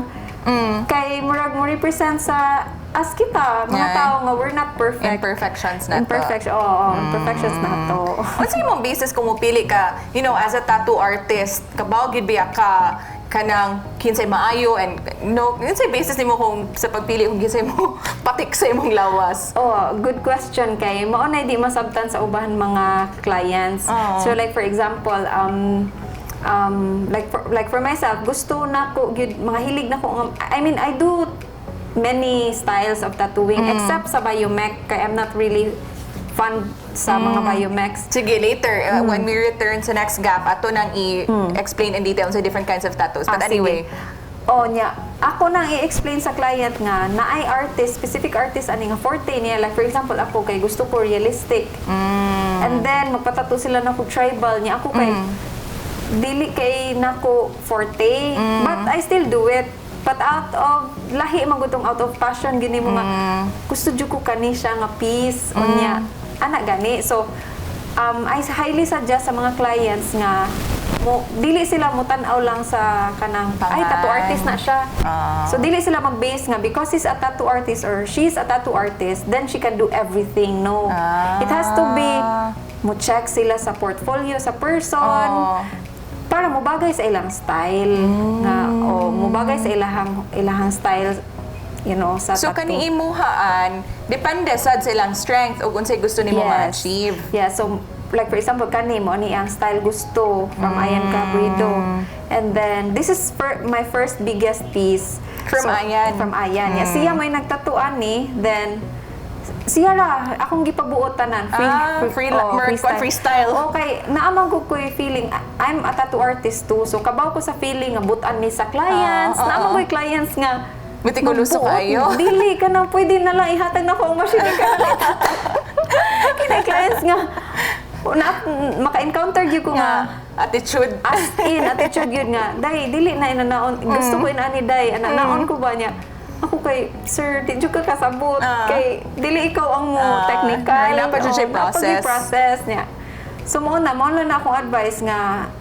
kay murag mo represent sa as kita mga tao nga we're not perfect. Imperfections na to. Imperfection. Oo, imperfections na to. Unsa imong basis kung mopili ka, as a tattoo artist, kabaw gid biya ka kanang kinsay maayo and no, unsay basis nimo kung sa pagpili kung kinsay mo patik sa imong lawas? Oh, good question kay mao na di masabtan sa uban mga clients. Oo. So like for example, like for myself, gusto na ko gyud, mga hilig na ko I mean, I do many styles of tattooing except sa biomech kay I'm not really fond sa mga biomecs. Sige, later, when we return sa next gap, ato nang i-explain in detail sa different kinds of tattoos. But Ah, sige. anyway, Oh, nya. Ako nang i-explain sa client nga naay artist, specific artist ani nga forte niya. Like for example, ako kay gusto ko realistic. And then magpatato sila nako tribal niya. Ako kay dili kay nako forte, but I still do it. But out of lahi man gud tong out of passion gini mo nga gusto jud ko kani siya nga piece unya ana gani. So I highly suggest sa mga clients nga mo dili sila mo tan-aw lang sa kanang ay, tattoo Pangan. artist na siya. So dili sila mag-base nga because he's a tattoo artist or she's a tattoo artist, then she can do everything. No. It has to be mo check sila sa portfolio sa person para mobagay sa ilang style nga o mobagay sa ilahang ilahang style sa So tattoo. kani imuhaan, depende sad sa ilang strength ug unsay gusto nimo ma-achieve. Yeah, so like for example, kani mo ni ang style gusto from Ayan Cabrido. And then this is for my first biggest piece. From Ayan. From Ayan. Yeah, siya may nagtatuan ni, then siya ra akong gipabuot tanan. Free. Ah, free freestyle. Okay, naa man ko ko'y feeling I'm a tattoo artist too. So kabaw ko sa feeling nga butan mi sa clients. Ah, oo, Naa man oo. ko'y clients nga Metikuloso magbuot. kaayo. Dili ka na pwede na lang ihatag na ko ang machine ka na. Kina clients nga Na, maka-encounter gyud ko nga Nga, attitude. As in, attitude yun nga, "Day, dili na inanaon, gusto ko inani, day, ana, naon ko ba niya?" Ako kay, "Sir, di jud ka kasabot." Kay, dili ikaw ang mo technical. Naa pa jud siya Oo, naa pa process. Process niya. So, mao na akong advice nga,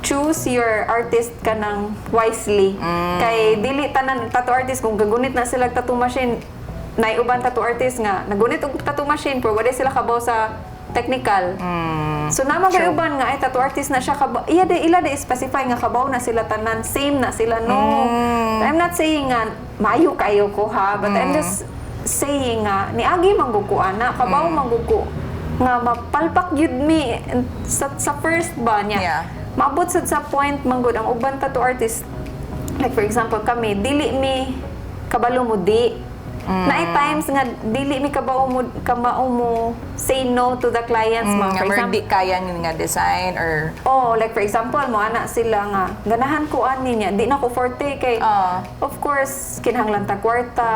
choose your artist kanang wisely. Kay dili tanan tattoo artist kung gagunit na sila tattoo machine, nay uban tattoo artist nga nagunit og tattoo machine pero wala sila kabaw sa technical. So naman kay True. Uban nga ay tattoo artist na siya kabaw. Iya de ila de specify nga kabaw na sila tanan, same na sila, no. I'm not saying nga maayo kayo ko ha, but I'm just saying nga niagi man gud ko ana, kabaw man gud ko nga mapalpak gyud mi sa first ba niya. Maabot sad sa point man gud ang uban tattoo artist, like for example kami, dili mi kabalo mo di. Naay times nga dili mi kabaw mo kamao mo say no to the clients ma. Nga For mer example, di kaya nga design or oh, like for example, mo ana sila nga ganahan ko ani niya, di na ko forte kay of course kinahanglan ta kwarta.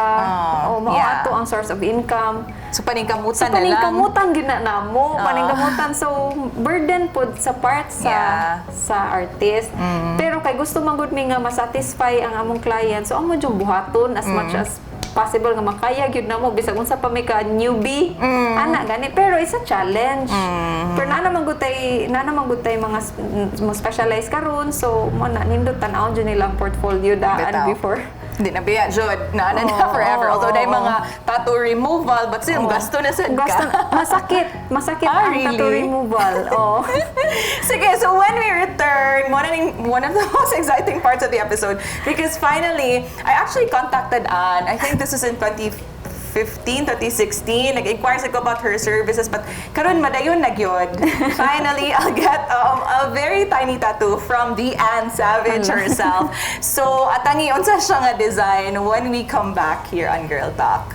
Oh, mao ato ang source of income. So paningkamutan So na lang. Paningkamutan gyud na namo, paningkamutan. So burden pod sa part sa sa artist. Pero kay gusto man gud mi nga masatisfy ang among client. So amo jud buhaton as much as possible nga makaya gyud namo bisag unsa pa may ka newbie. Ana gani, pero it's a challenge. Pero naa naman gud tay mga mo specialize karon, so mo na nindot tan-awon jud nilang portfolio daan Bitaw. Before. Hindi na biya, jud. Na na forever. Although dahil mga tattoo removal, but still, gasto na sad ka. Gasto, masakit. Masakit Ah, ang tattoo really? removal. Oh. Sige, so when we return, one of the most exciting parts of the episode, because finally, I actually contacted Anne. I think this was in 2015, 2016. Nag-inquire sa ko about her services, but karon madayon na gyud. Finally, I'll get a very tiny tattoo from the Anne Savage herself. So, atangi unsa siya nga design when we come back here on Girl Talk.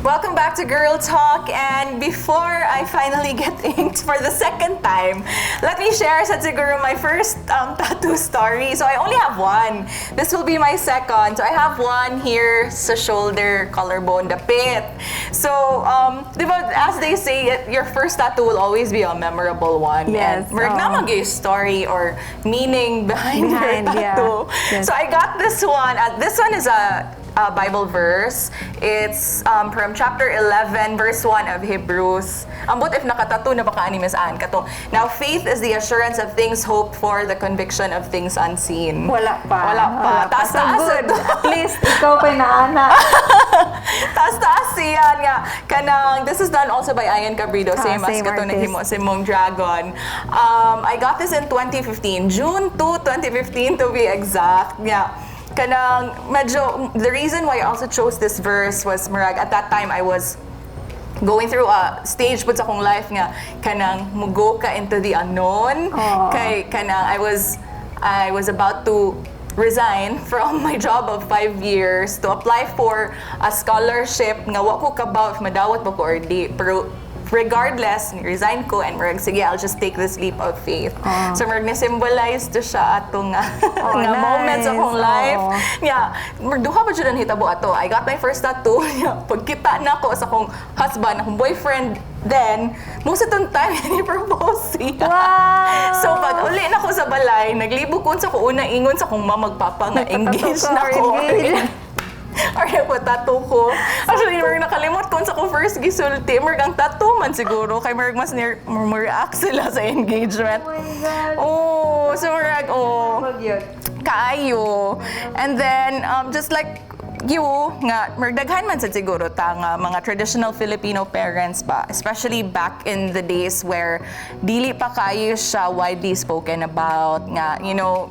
Welcome back to Girl Talk. And before I finally get inked for the second time, let me share sa siguro my first tattoo story. So I only have one. This will be my second. So I have one here sa shoulder, collarbone, dapit. So, di ba, as they say, your first tattoo will always be a memorable one. Yes, And murag oo. naa man gyud story or meaning behind, Behind, your yeah. tattoo. Yes. So I got this one. This one is a Bible verse. It's from chapter 11, verse 1 of Hebrews. Ambot if nakatattoo na baka ani Miss Anne kato. "Now faith is the assurance of things hoped for, the conviction of things unseen." Wala pa. Wala pa. Taas So taas. Good. At least ikaw pa naana. Taas taas siya nga kanang this is done also by Ian Cabrido, same as same kato artist. Naghimo sa imong dragon. I got this in 2015, June 2, 2015 to be exact. Yeah. Kanang medyo the reason why I also chose this verse was murag at that time I was going through a stage pud sa akong life nga kanang mugo ka into the unknown Aw. Kay kanang I was about to resign from my job of 5 years to apply for a scholarship nga wa ko kabaw if madawat ba ko or di, pero regardless, resign ko and murag sige, I'll just take this leap of faith. So murag na-symbolize to siya ato nga Oh, nga moments nice. akong life. Oo. Yeah, murag duha pa jud ang hitabo ato. I got my first tattoo. Yeah, pagkita na ko sa akong husband, akong boyfriend, then, most itong time, ni-propose siya. Wow! So, pag uli na ko sa balay, naglibog ko sa ko una ingon sa akong mama magpapa nga engaged Nagpatattoo na ka or ko. engaged. Or nagpa-tattoo ko. Actually, murag nakalimot ko sa ko first gisulti. Murag ang tattoo man siguro. Kay murag mas near, mo react sila sa engagement. Oh my God. Oh, so murag, oh Yun. Kaayo. And then, just like you, nga, murag daghan man sad siguro ta nga mga traditional Filipino parents ba, especially back in the days where dili pa kayo siya widely spoken about, nga,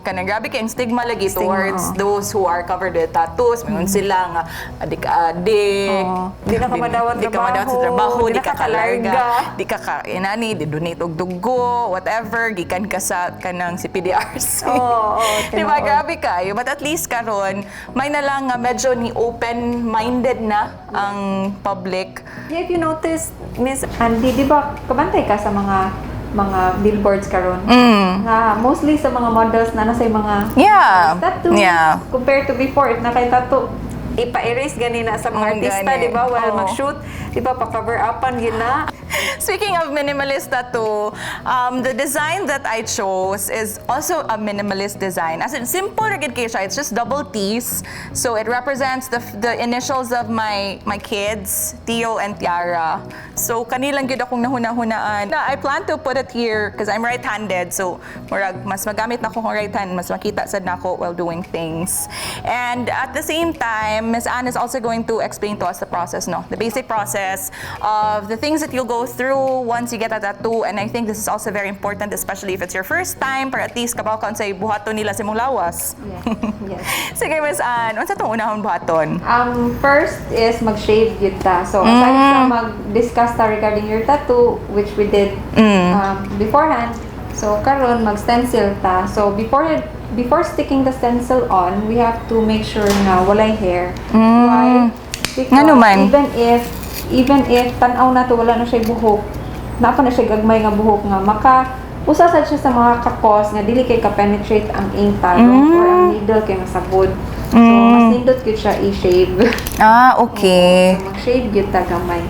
kanang grabe kay stigma lagi Stigma, towards oo. Those who are covered with tattoos. Mingon sila nga, adik-adik, Oo. Di na ka madawat di ka madawat sa trabaho, trabaho, di di na ka ka kalarga, kalarga. Di ka ka, inani, di donate og dugo, whatever, gikan ka sa kanang CPDRC. Oo, Di ba, tinuod. grabe kayo. But at least karon may na lang nga medyo ni open-minded na ang public. Yeah, if you notice, Miss Andy, di ba, kabantay ka sa mga billboards karon? Nga mostly sa mga models na nasa mga tattoo. Compared to before, if naa kay tattoo, ipa-erase ganina sa mga artista, gani. Di ba? While Oo. mag-shoot, di ba, pa-cover upan gina. Speaking of minimalist tattoo, the design that I chose is also a minimalist design. As in, simple ra gid kay siya. It's just double T's. So it represents the initials of my kids, Theo and Tiara. So kani lang gyud akong nahuna-hunaan. Na I plan to put it here because I'm right-handed. So murag mas magamit nako kung right hand, mas makita sad nako while doing things. And at the same time, Miss Anne is also going to explain to us the process, no? The basic process of the things that you'll go through once you get a tattoo. And I think this is also very important, especially if it's your first time, para at least kabaw ka unsay buhaton nila sa imong lawas. Sige, Miss Anne, unsa tong unahon buhaton? First is mag-shave gyud ta. So, aside sa mag-discuss ta regarding your tattoo, which we did beforehand, so karon mag-stencil ta. So, before sticking the stencil on, we have to make sure nga walay hair. Why? Because Ngano man? even if tan-aw na to wala na siya buhok, naa pa na siya gagmay nga buhok nga maka usa sad siya sa mga ka-cause nga dili kay ka-penetrate ang ink tarong or ang needle kay masabod. So, mas nindot gyud siya i-shave. Ah, okay. So, mag-shave gyud ta gamay.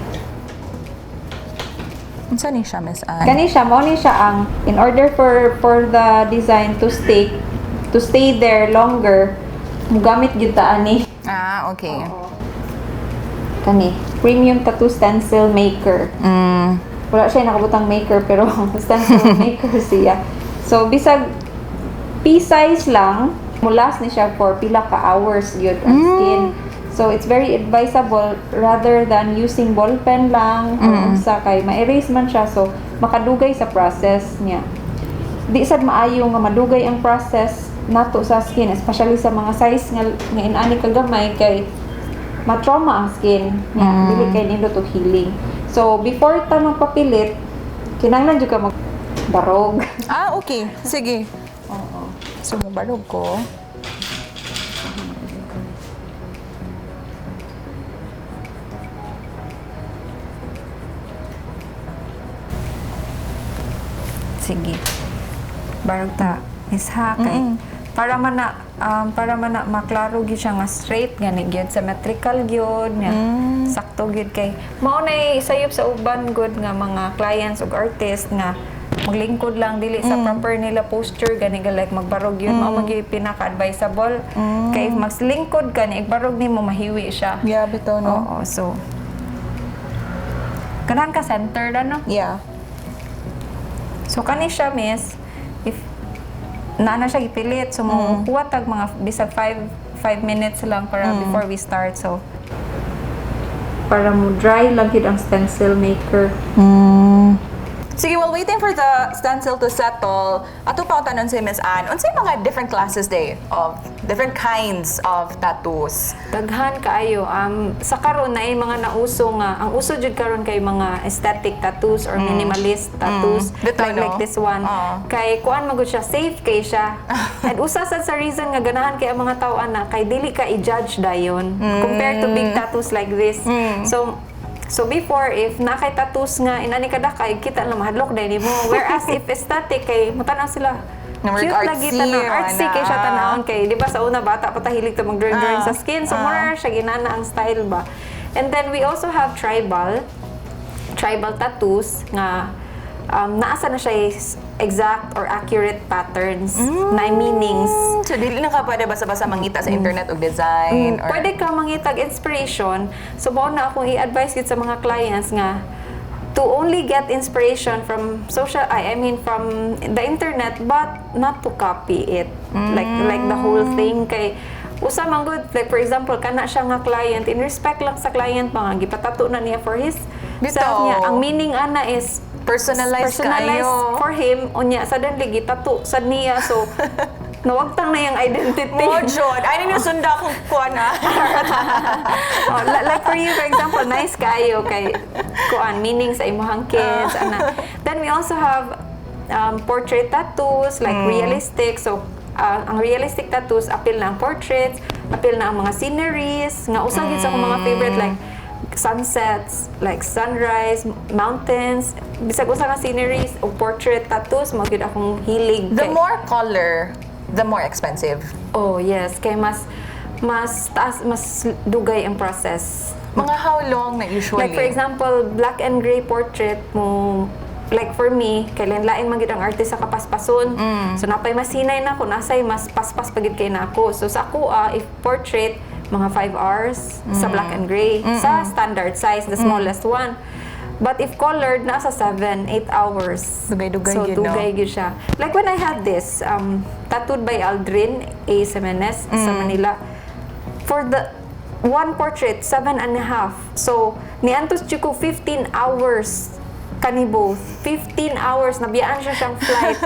Unsa ni siya, Miss Anne? Kani siya, mao ni siya ang in order for the design to stick, to stay there longer, mugamit gyud ta ani. Ah, okay. Kani, premium tattoo stencil maker. Wala siya nakabutang maker pero stencil maker siya. So bisag pea size lang, mulas ni siya for pila ka hours gyud ang skin. So it's very advisable rather than using ball pen lang or unsa kay ma-erase man siya, so makadugay sa process niya. Di sad maayo nga madugay ang process nato sa skin, especially sa mga size nga inani kagamay kay ma-trauma ang skin niya, dili kay nindot og healing. So before ta magpapilit, kinahanglan jud ka mag barog. Ah, okay. Sige. Oo. So, mubarog ko. Sige. Barog ta, Miss ha, kay para man na maklaro gyud siya nga straight gani gyud, symmetrical gyud nga sakto gyud, kay mao nay sayop sa uban gud nga mga clients ug artist nga maglingkod lang, dili sa proper nila posture gani ga like magbarog gyud. Mao man gyud pinaka-advisable kay if maglingkod ka ni igbarog nimo, mahiwi siya. Yeah, bitaw, no? Oo, so ganahan ka center ano? Yeah. So kani siya, Miss, if naa na siya gipilit, so mo kuha tag mga bisag 5 minutes lang para before we start. So para mo dry lang gyud ang stencil maker. Sige, while waiting for the stencil to settle, ato pa tanon si Miss Anne, unsay mga different classes day of different kinds of tattoos? Daghan kaayo. Sa karon na mga nauso nga ang uso jud karon kay mga aesthetic tattoos or minimalist tattoos, Bitaw, like no? like this one. Oo. Kay kuan man gud siya, safe kay siya. And usa sad sa reason nga ganahan kay ang mga tao ana kay dili ka i-judge dayon compared to big tattoos like this. So before, if naa kay tattoos nga inani kadakay, kita na mahadlok dahil nimo. Whereas if aesthetic kay mutanaw sila. Na work Cute lagi artsy, tanaw. Artsy kay siya ana. tanawon kay di ba sa una bata pa ta hilig ta mag-drawing sa skin. So mura siya ginana ang style ba. And then we also have tribal tattoos nga naasa na siya is exact or accurate patterns na meanings. So, dili na ka pwede basta-basta mangita sa internet og design? Or Pwede ka mangitag inspiration. So mao na akong i-advise gid sa mga clients nga to only get inspiration from social I mean from the internet, but not to copy it. Like the whole thing kay usa man gud, like for example, kana siya nga client, in respect lang sa client, mga gipatato na niya for his Bitaw. self niya. Ang meaning ana is Personalized personalized kaayo. for him. Unya suddenly gitato sad niya, so nawagtang na yung identity. Mo, Jod. Ay, ninyo sunda akong kuan ah. Oh, like for you, for example, nice kayo kay kuan meaning sa imong kids ana. Then we also have portrait tattoos, like realistic. So ang realistic tattoos apil na ang portraits. Apil na ang mga sceneries nga usa gid sa akong mga favorite, like sunsets, like sunrise, mountains, bisag usa ka sceneries o portrait tattoos mao gyud akong hilig. The more color, the more expensive. Oh, yes, kay mas taas, mas dugay ang process. Mga how long na usually? Like for example, black and gray portrait mo, like for me, kay lain man gid ang artist sa kapaspason. So napay mas hinay na ako, nasay mas paspas pa gid kay nako. So sa ako if portrait, mga 5 hours sa black and gray, sa standard size, the smallest one. But if colored, nasa 7, 8 hours. Dugay-dugay So gyud, no? dugay gyud siya. Like when I had this tattooed by Aldrin A. Semenes sa Manila, for the one portrait, 7.5. So, niantos jud ko 15 hours kani both. 15 hours, nabiyaan siya siyang flight.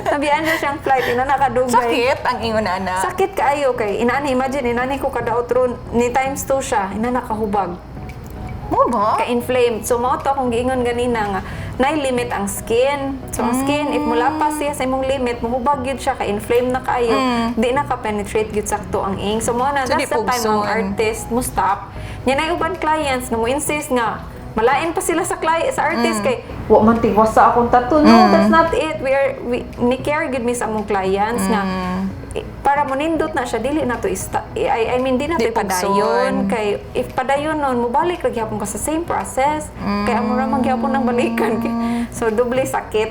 Nabiyaan siya siyang flight, ina nakadugay. Sakit ang ingon ana. Sakit kaayo kay inani, imagine inani ko kadaot ron ni times 2 siya, ina nakahubag. Mao ba? Ka-inflamed. So mao to akong giingon ganina nga nay limit ang skin. So ang skin, if mulapas siya sa imong limit, mohubag gyud siya, ka-inflame na kaayo. Di na ka-penetrate gyud sakto ang ink. So mao na So, di that's the time ang pugson. Artist mo stop. Nya nay uban clients nga mo insist nga malain pa sila sa client, sa artist, kay wa man tigwas sa akong tattoo. No, that's not it. We ni care gyud mi sa among clients nga para monindot na siya, dili na to I mean, di na to Di padayon pugson. Kay if padayon nun, mobalik ra gyapon ka sa same process, kay amo ra man gyapon ang balikan, so doble sakit.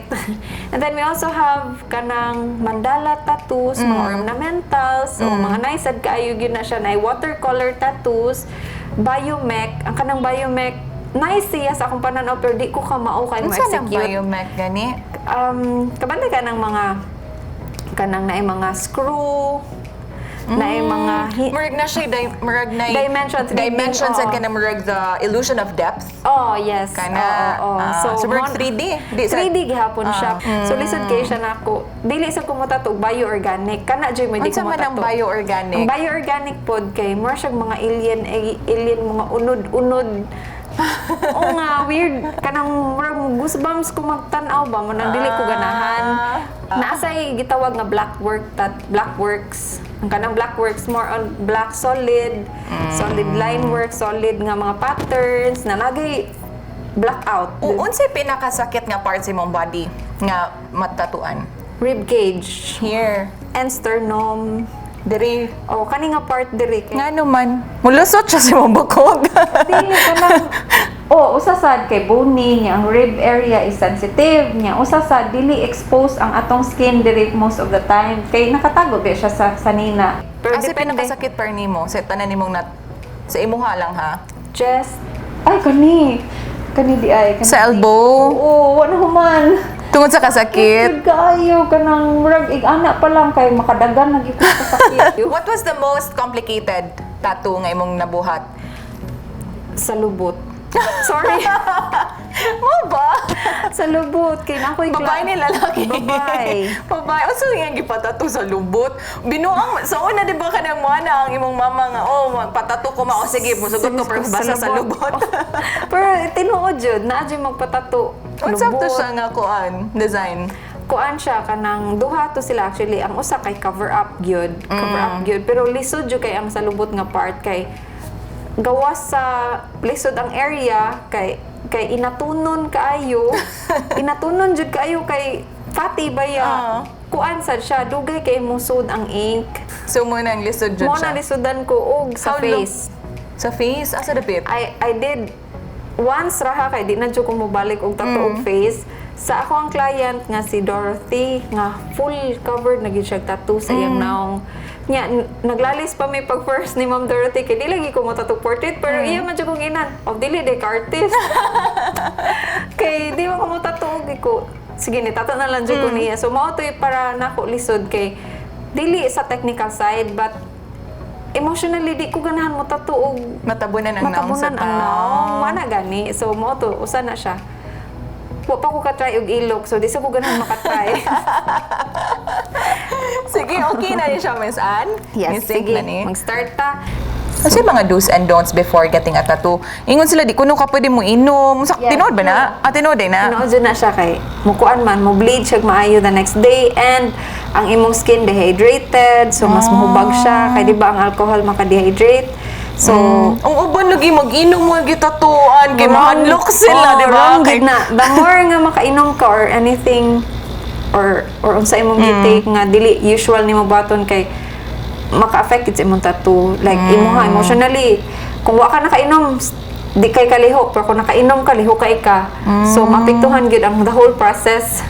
And then we also have kanang mandala tattoos, mga ornamentals o mga nice sad kaayo gyud na siya, na watercolor tattoos, biomech. Ang kanang biomech, nice siya sa akong pananaw, pero di ko kamao kay mo Unsa nang execute. Biomech gani? Kabantay ka ng mga kanang naay mga screw, naay mga Murag na siya, murag na Dimensions, 3D, dimensions and oo. Kana murag the illusion of depth. Oh, yes. Kana, Oo. ah, so murag 3D. Di 3D gihapon siya. So lisod kay siya nako. Dili sa kumuta og bio-organic. Kana jud mo di Unsa man ang kumutato. bio-organic? Ang bio-organic pod kay mura siyang mga alien eh, alien, mga unod-unod. Oo nga, weird. Kanang murag goosebumps ko magtan-aw ba mo nang dili ko ganahan. Naasay gitawag nga black work tat black works. Ang kanang black works, more on black solid, solid line work, solid nga mga patterns na lagi blackout. O unsay pinakasakit nga part sa imong body nga matatuan? Rib cage Here. And sternum. Diri. Oh, kani nga part diri kay Ngano man? Mulusot siya sa imong bukog. Dili kanang, oh, usa sad kay bony niya, ang rib area is sensitive niya. Usa sad, dili expose ang atong skin diri most of the time kay nakatago ba siya sa sanina. Pero Kasi depende. Pinakasakit par nimo sa tanan nimong nat sa imuha lang ha. Chest. Ay, kani. Kani di ay kani. Sa elbow? Oo, wa na human. Tungod sa kasakit. Gud kaayo, kanang murag ig-ana pa lang kay makadagan na gyud ko kasakit. What was the most complicated tattoo nga imong nabuhat? Sa lubot. Sorry. Mao ba? Sa lubot kay na ako'y Babae ni lalaki? Babae. Babae. Unsa nga gipatato sa lubot? Binuang sa una, di ba, kanang mo na ang imong mama nga, "Oh, magpatato ko ma." "O sige, musugot ko pero basta sa lubot." Pero tinuod jud, naa jud magpatato. Unsa to lubot. Siya nga kuan design? Kuan siya, kanang duha to sila actually. Ang usa kay cover up gyud, cover up gyud. Pero lisod jud kay ang sa lubot nga part kay gawas sa lisod ang area kay inatunon kaayo, inatunon jud kaayo kay fatty ba ya. Oo. Kuan sad siya, dugay kay musud ang ink. So mao nang lisod jud Mo siya. na lisudan ko og sa How long? face. Sa face? Asa dapit? I did once raha kay di na jud ko mobalik og tattoo og face. Sa ako ang client nga si Dorothy nga full covered na gyud siya og tattoo sa iyang naong. Nya naglalis pa mi pag first ni Ma'am Dorothy kay di lagi ko mo tattoo portrait, pero iya man jud kong inan. "Oh, dili de ka artist." Kay di man ko mo tattoo og ko. Sige, ni tattoo na lang jud ko niya. So mao to'y para nako lisod kay dili sa technical side, but emotionally di ko ganahan mo tattoo og Matabunan ang naong sa matabunan ang naong. Mana gani. So mao to, usa na siya. Wa pa ko ka-try og ilok, so di sa ko ganahan makatry. Sige, okay na ni siya, Miss Ann. Yes, Miss Sige. sige. Na ni. Mag-start ta. Kasi mga do's and don'ts before getting a tattoo. Ingon sila, di kuno ka pwede mo inom. Sa, Yes. tinuod ba na? Ah, tinuod din na? Tinuod jud na siya kay mukuan man, mo bleed siya maayo the next day and Ang imong skin dehydrated, so mas mahubag siya kay di ba ang alcohol maka-dehydrate. So Ang uban lagi mag-inom mo gitatuan kay mahadlok sila, Oh, di ba? wrong Kay gid na. The more nga makainom ka or anything or unsa imong gi-take nga dili usual nimo buhaton kay maka-affect gid sa imong tattoo. Like imuha emotionally, kung wa ka nakainom, di kay kalihok, pero kung nakainom ka, lihok kay ka. So maapektuhan gyud ang the whole process.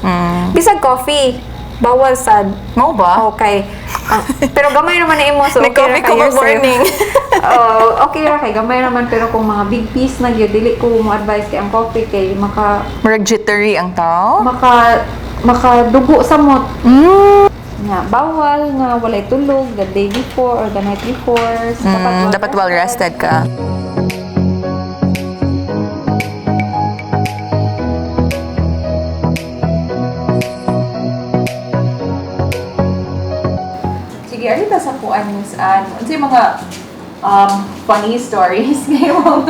Bisag coffee, bawal sad. Mao ba? Okay. Ah, pero gamay naman na imo, so okay ra Nag-coffee ko kayo, sir. mag-morning. Oh, okay ra kay gamay naman, pero kung mga big piece na gyud, dili ko mo advise kay ang coffee kay maka Murag jittery ang tao. maka makadugo sa mot. Nga bawal nga walay tulog the day before or the night before. So, Dapat well rested ka. Sige, arita sa kuan, Miss Ann. Unsay mga funny stories ngayong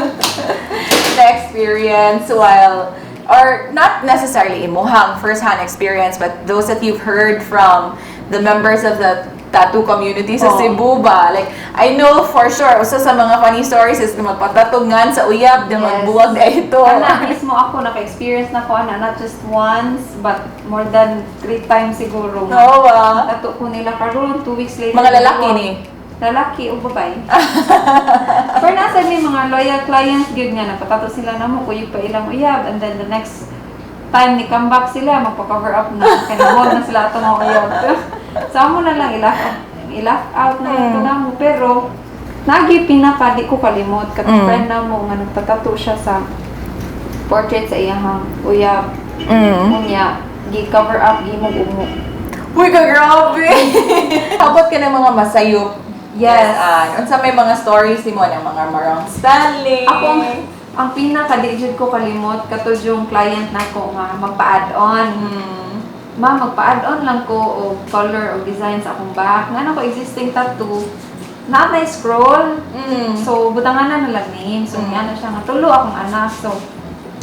na experience while or not necessarily imuhang first-hand experience, but those that you've heard from the members of the tattoo community sa Oh. Cebu ba? Like, I know for sure, usa sa mga funny stories is na magpatatungan sa uyab, na Yes. magbuwag na ito. Ana, mismo ako, naka-experience na ko, ana, not just once, but more than three times siguro. Oo ba? Tato ko nila karon, 2 weeks later. Mga lalaki buwag. ni? Lalaki o babae. Pero nasa ni mga loyal clients gyud nga napatato sila namo kuyog pa ilang uyab, and then the next time ni come back sila magpa-cover up na kay nabuwag na sila atong mga uyab. So amo na lang i-laugh out na lang to namo, pero nagi pinaka di ko kalimot katong friend namo nga nagpatato siya sa portrait sa iyang uyab. Unya gi-cover up gimog umo. Uy, kagrabe! Abot ka ng mga masayop. Yes. Ann. Unsa may mga stories nimo ng mga marang Stanley? Ako, ang pinaka di jud ko kalimot katod yung client nako nga magpa-add-on. "Ma'am, magpa-add-on lang ko og color o design sa akong back. Nga ko existing tattoo. Naa may scroll." So butangan na lang name. So niya na siya nga tulo akong anak. So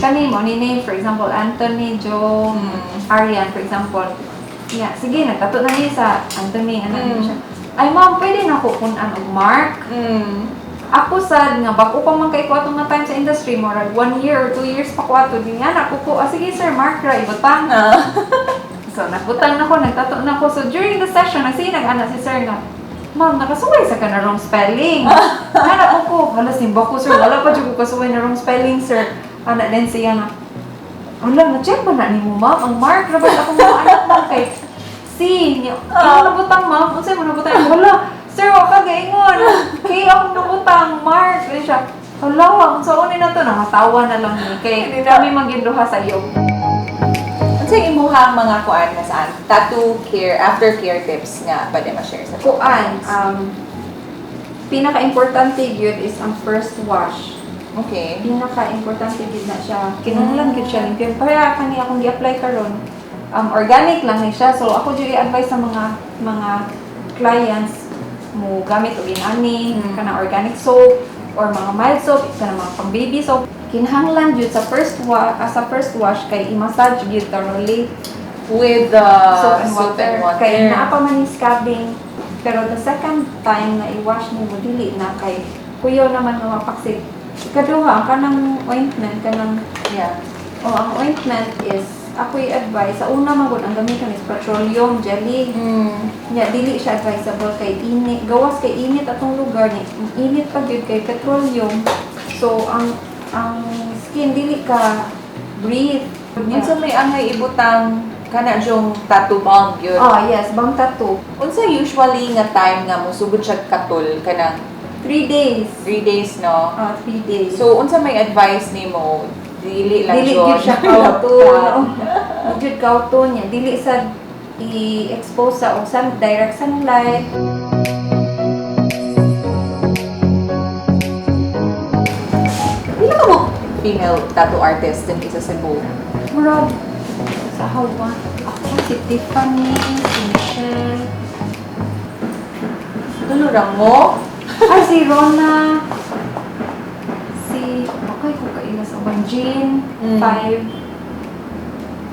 kani mo ni name, for example, Anthony, Joe, Arian, for example. Yeah, sige, nagtato na niya sa Anthony, ano siya. "Ay ma'am, pwede na ko kun-an og Mark." Ako sad nga bag-o pa man kay ko atong nga time sa industry, murag 1 year or 2 years pa ko ato din nga ako ko, "Ah, sige sir, Mark ra ibutang." So nagbutang na ko, nagtato na ko. So during the session, nagsige nag-ana si sir nga, "Ma'am, nakasuway sa ka na wrong spelling." Ana ko ko, "Wala, simba ko sir, wala pa jud ko kasuway na wrong spelling, sir." Ana din siya nga, "Wala, na-check ba na nimo ma'am? Ang Mark ra ba akong mga anak ma'am kay C niya. Imo nabutang ma'am, unsay mo nabutang?" "Wala, sir, wa ka gaingon. Kay akong nabutang Mark." Dili siya. "Hala, ang sa na to," nangatawa na lang ni kay Hindi na. kami magyud duha sa iyo. Unsa imuhang mga kuan na saan? Tattoo care, aftercare tips nga pwede ma-share sa Kuan, pinaka-importante gyud is ang first wash. Pinaka-importante gyud na siya. Kinahanglan gyud siya limpyo. Kaya kani akong gi-apply karon, organic lang ni siya. So ako jud i-advise sa mga clients mo gamit og inani, kanang organic soap or mga mild soap, kanang mga pang baby soap. Kinahanglan jud sa first wash kay i-massage gyud thoroughly With the soap and soap water. and water. Kay naa pa man ni scabbing. Pero the second time na i-wash nimo, dili na kay kuyaw naman nga mapaksit. Ikaduha, ang kanang ointment, kanang oh, ang ointment is ako i-advise sa una man gud ang gamiton is petroleum jelly. Nya dili siya advisable kay init, gawas kay init atong lugar ni init pa gyud kay petroleum. So ang skin dili ka breathe. Unsa may angay ibutang kana jung tattoo balm yun? Oh, yes, balm tattoo. Unsa usually nga time nga mosugod siya katul kanang 3 days. 3 days, no? Ah, 3 days. So unsa may advice nimo? Dili lang Dili jud. gyud siya kauton. Dili gyud kauton niya. Dili sa i-expose sa og sun, direct sunlight. Pila ka mo female tattoo artist din sa Cebu? Murag sa hawa. Ako, si Tiffany, si Michelle. Tulo ra mo? Ay, si Rona. Si, okay ko kaila sa uban. Jean, five.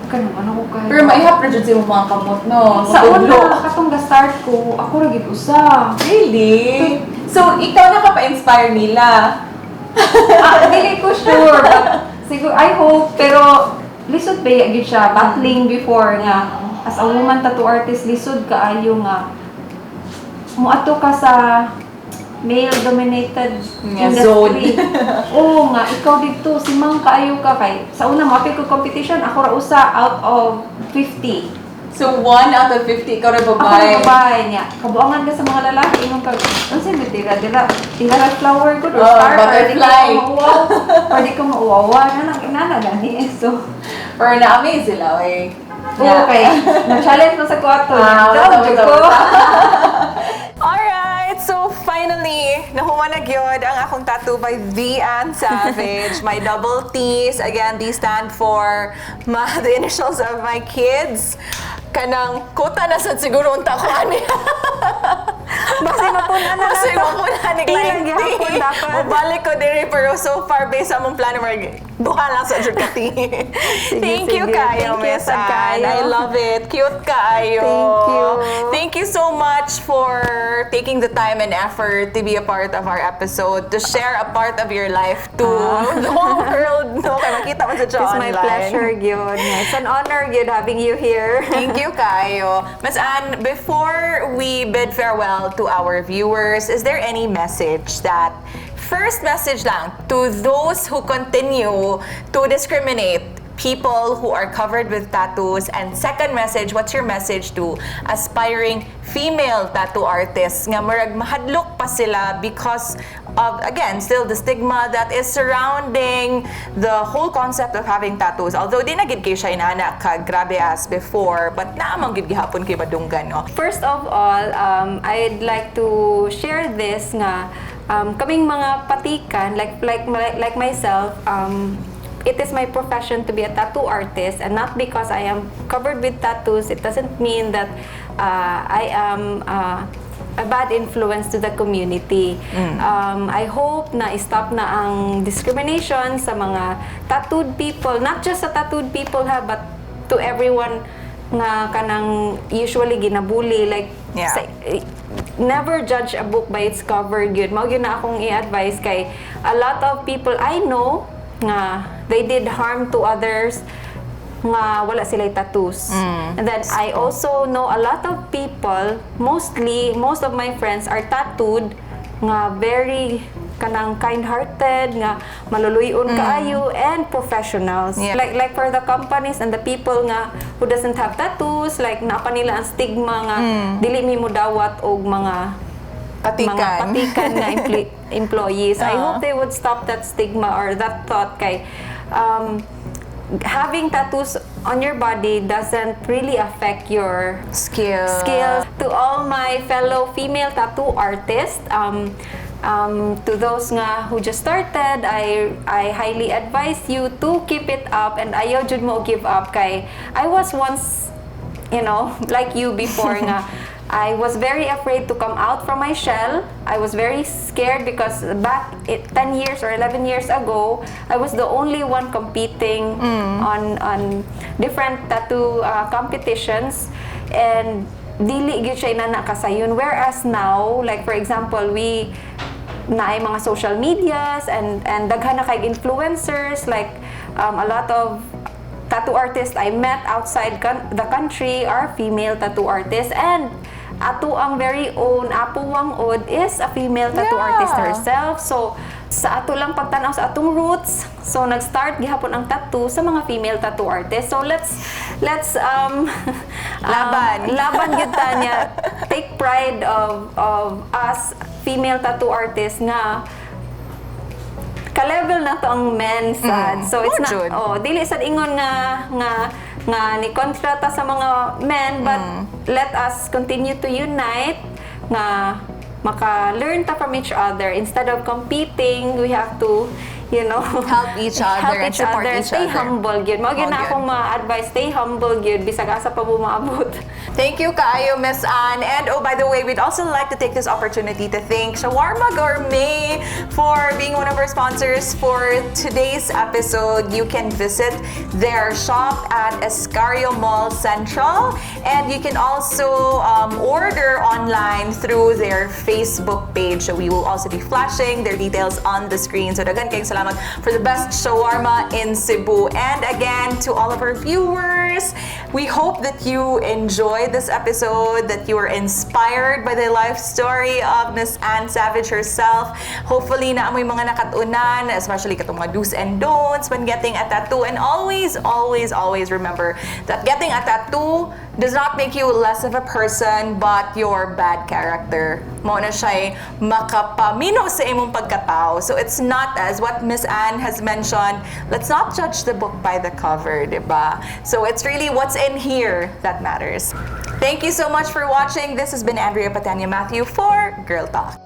Kanang ano ko kay. Pero maihap ra jud sa imong mga kamot, no? Sa Mutudlo. una, nag-start ko, ako ra gid usa. Really? So, ikaw nakapa-inspire nila. Ah, dili ko sure, but siguro I hope, pero lisod ba gyud siya battling before nga as a woman tattoo artist, lisod kaayo nga muadto ka sa male dominated Nga zone. industry. Oo nga, ikaw dito simang kaayo ka kay sa una mo ko competition, ako ra usa out of 50. So, 1 out of 50, ikaw na Ako babae. na babae niya. Kabuangan ka sa mga lalaki, ingon ka, unsa may tira dira, tira ra flower gud or Oh, star, or di ka butterfly. mauwaw, or di ka mauwawa, nana nana gani. So, Pero na-amaze sila, eh. okay. Na-challenge mo sa kwarto. Ah, Down, tama, jud tama, ko. Alright, so finally, nahuman na gyud ang akong tattoo by The Ann Savage. My double T's, again, these stand for the initials of my kids. Kanang kota na sad siguro unta ko ani. Basta mapuna na Kasi nato. mapuna ni Ilang client. gihapon dapat. Mubalik ko diri, pero so far based sa among plano, mag duha lang sa jud ka T. Thank you sige. kayo, Thank you, Miss sad Ann. kaayo. I love it. Cute kaayo. Thank you. Thank you so much for taking the time and effort to be a part of our episode, to share a part of your life to the whole world. No, kay makita mo sa It's my online. pleasure, gyud. It's an honor, gyud, having you here. Thank you, kaayo. Miss Anne, before we bid farewell to our viewers, is there any message that, first message lang, to those who continue to discriminate people who are covered with tattoos? And second message, what's your message to aspiring female tattoo artists nga murag mahadlok pa sila because of, again, still the stigma that is surrounding the whole concept of having tattoos? Although di na gid kay siya inana ka grabe as before, but naa man gid gihapon kay madunggan, no? First of all, I'd like to share this nga kaming mga patikan, like myself, it is my profession to be a tattoo artist, and not because I am covered with tattoos, it doesn't mean that I am a bad influence to the community. I hope na stop na ang discrimination sa mga tattooed people, not just sa tattooed people ha, but to everyone nga kanang usually ginabully like sa, never judge a book by its cover gyud. Mao gyud na akong i-advise kay a lot of people I know nga they did harm to others nga wala sila tattoos. And then I also know a lot of people, mostly most of my friends are tattooed nga very kanang kind-hearted, nga maluluyon kaayo and professionals. Like for the companies and the people nga who doesn't have tattoos, like naa pa nila ang stigma nga dili mi mo dawat og mga Patikan. mga patikan nga employees. I Oo. hope they would stop that stigma or that thought kay having tattoos on your body doesn't really affect your skill. Skills. To all my fellow female tattoo artists, to those nga who just started, I highly advise you to keep it up and ayaw jud mo give up kay I was once like you before nga I was very afraid to come out from my shell. I was very scared because back 10 years or 11 years ago, I was the only one competing on different tattoo competitions and dili gyud siya inana kasayon. Whereas now, like for example, we naay mga social medias and daghan na kay influencers, like a lot of tattoo artists I met outside the country are female tattoo artists, and ato ang very own Apo Whang-Od is a female tattoo artist herself. So sa ato lang pagtan-aw sa atong roots, so nag-start gihapon ang tattoo sa mga female tattoo artists. So let's Laban. Laban gyud ta niya. Take pride of us female tattoo artists nga ka-level na to ang men sad. So it's Mo not jud. Oh, dili sad ingon nga ni kontra ta sa mga men, but let us continue to unite nga maka-learn ta from each other. Instead of competing, we have to Help each other help and each support other. each Stay other. humble gyud. Mao gyud Mao na gyud. akong ma-advise, stay humble gyud bisag asa pa mo maabot. Thank you kaayo, Miss Anne. And oh, by the way, we'd also like to take this opportunity to thank Shawarma Gourmet for being one of our sponsors for today's episode. You can visit their shop at Escario Mall Central, and you can also order online through their Facebook page. So we will also be flashing their details on the screen. So daghan kayong salamat for the best shawarma in Cebu. And again, to all of our viewers, we hope that you enjoyed this episode, that you were inspired by the life story of Miss Anne Savage herself. Hopefully, naa moy mga nakat-unan, especially katong mga do's and don'ts when getting a tattoo. And always, always, always remember that getting a tattoo does not make you less of a person, but your bad character. Mao na siya'y makapamino sa imong pagkatao. So it's not, as what Miss Anne has mentioned, let's not judge the book by the cover, diba? So it's really what's in here that matters. Thank you so much for watching. This has been Andrea Patania Matthew for Girl Talk.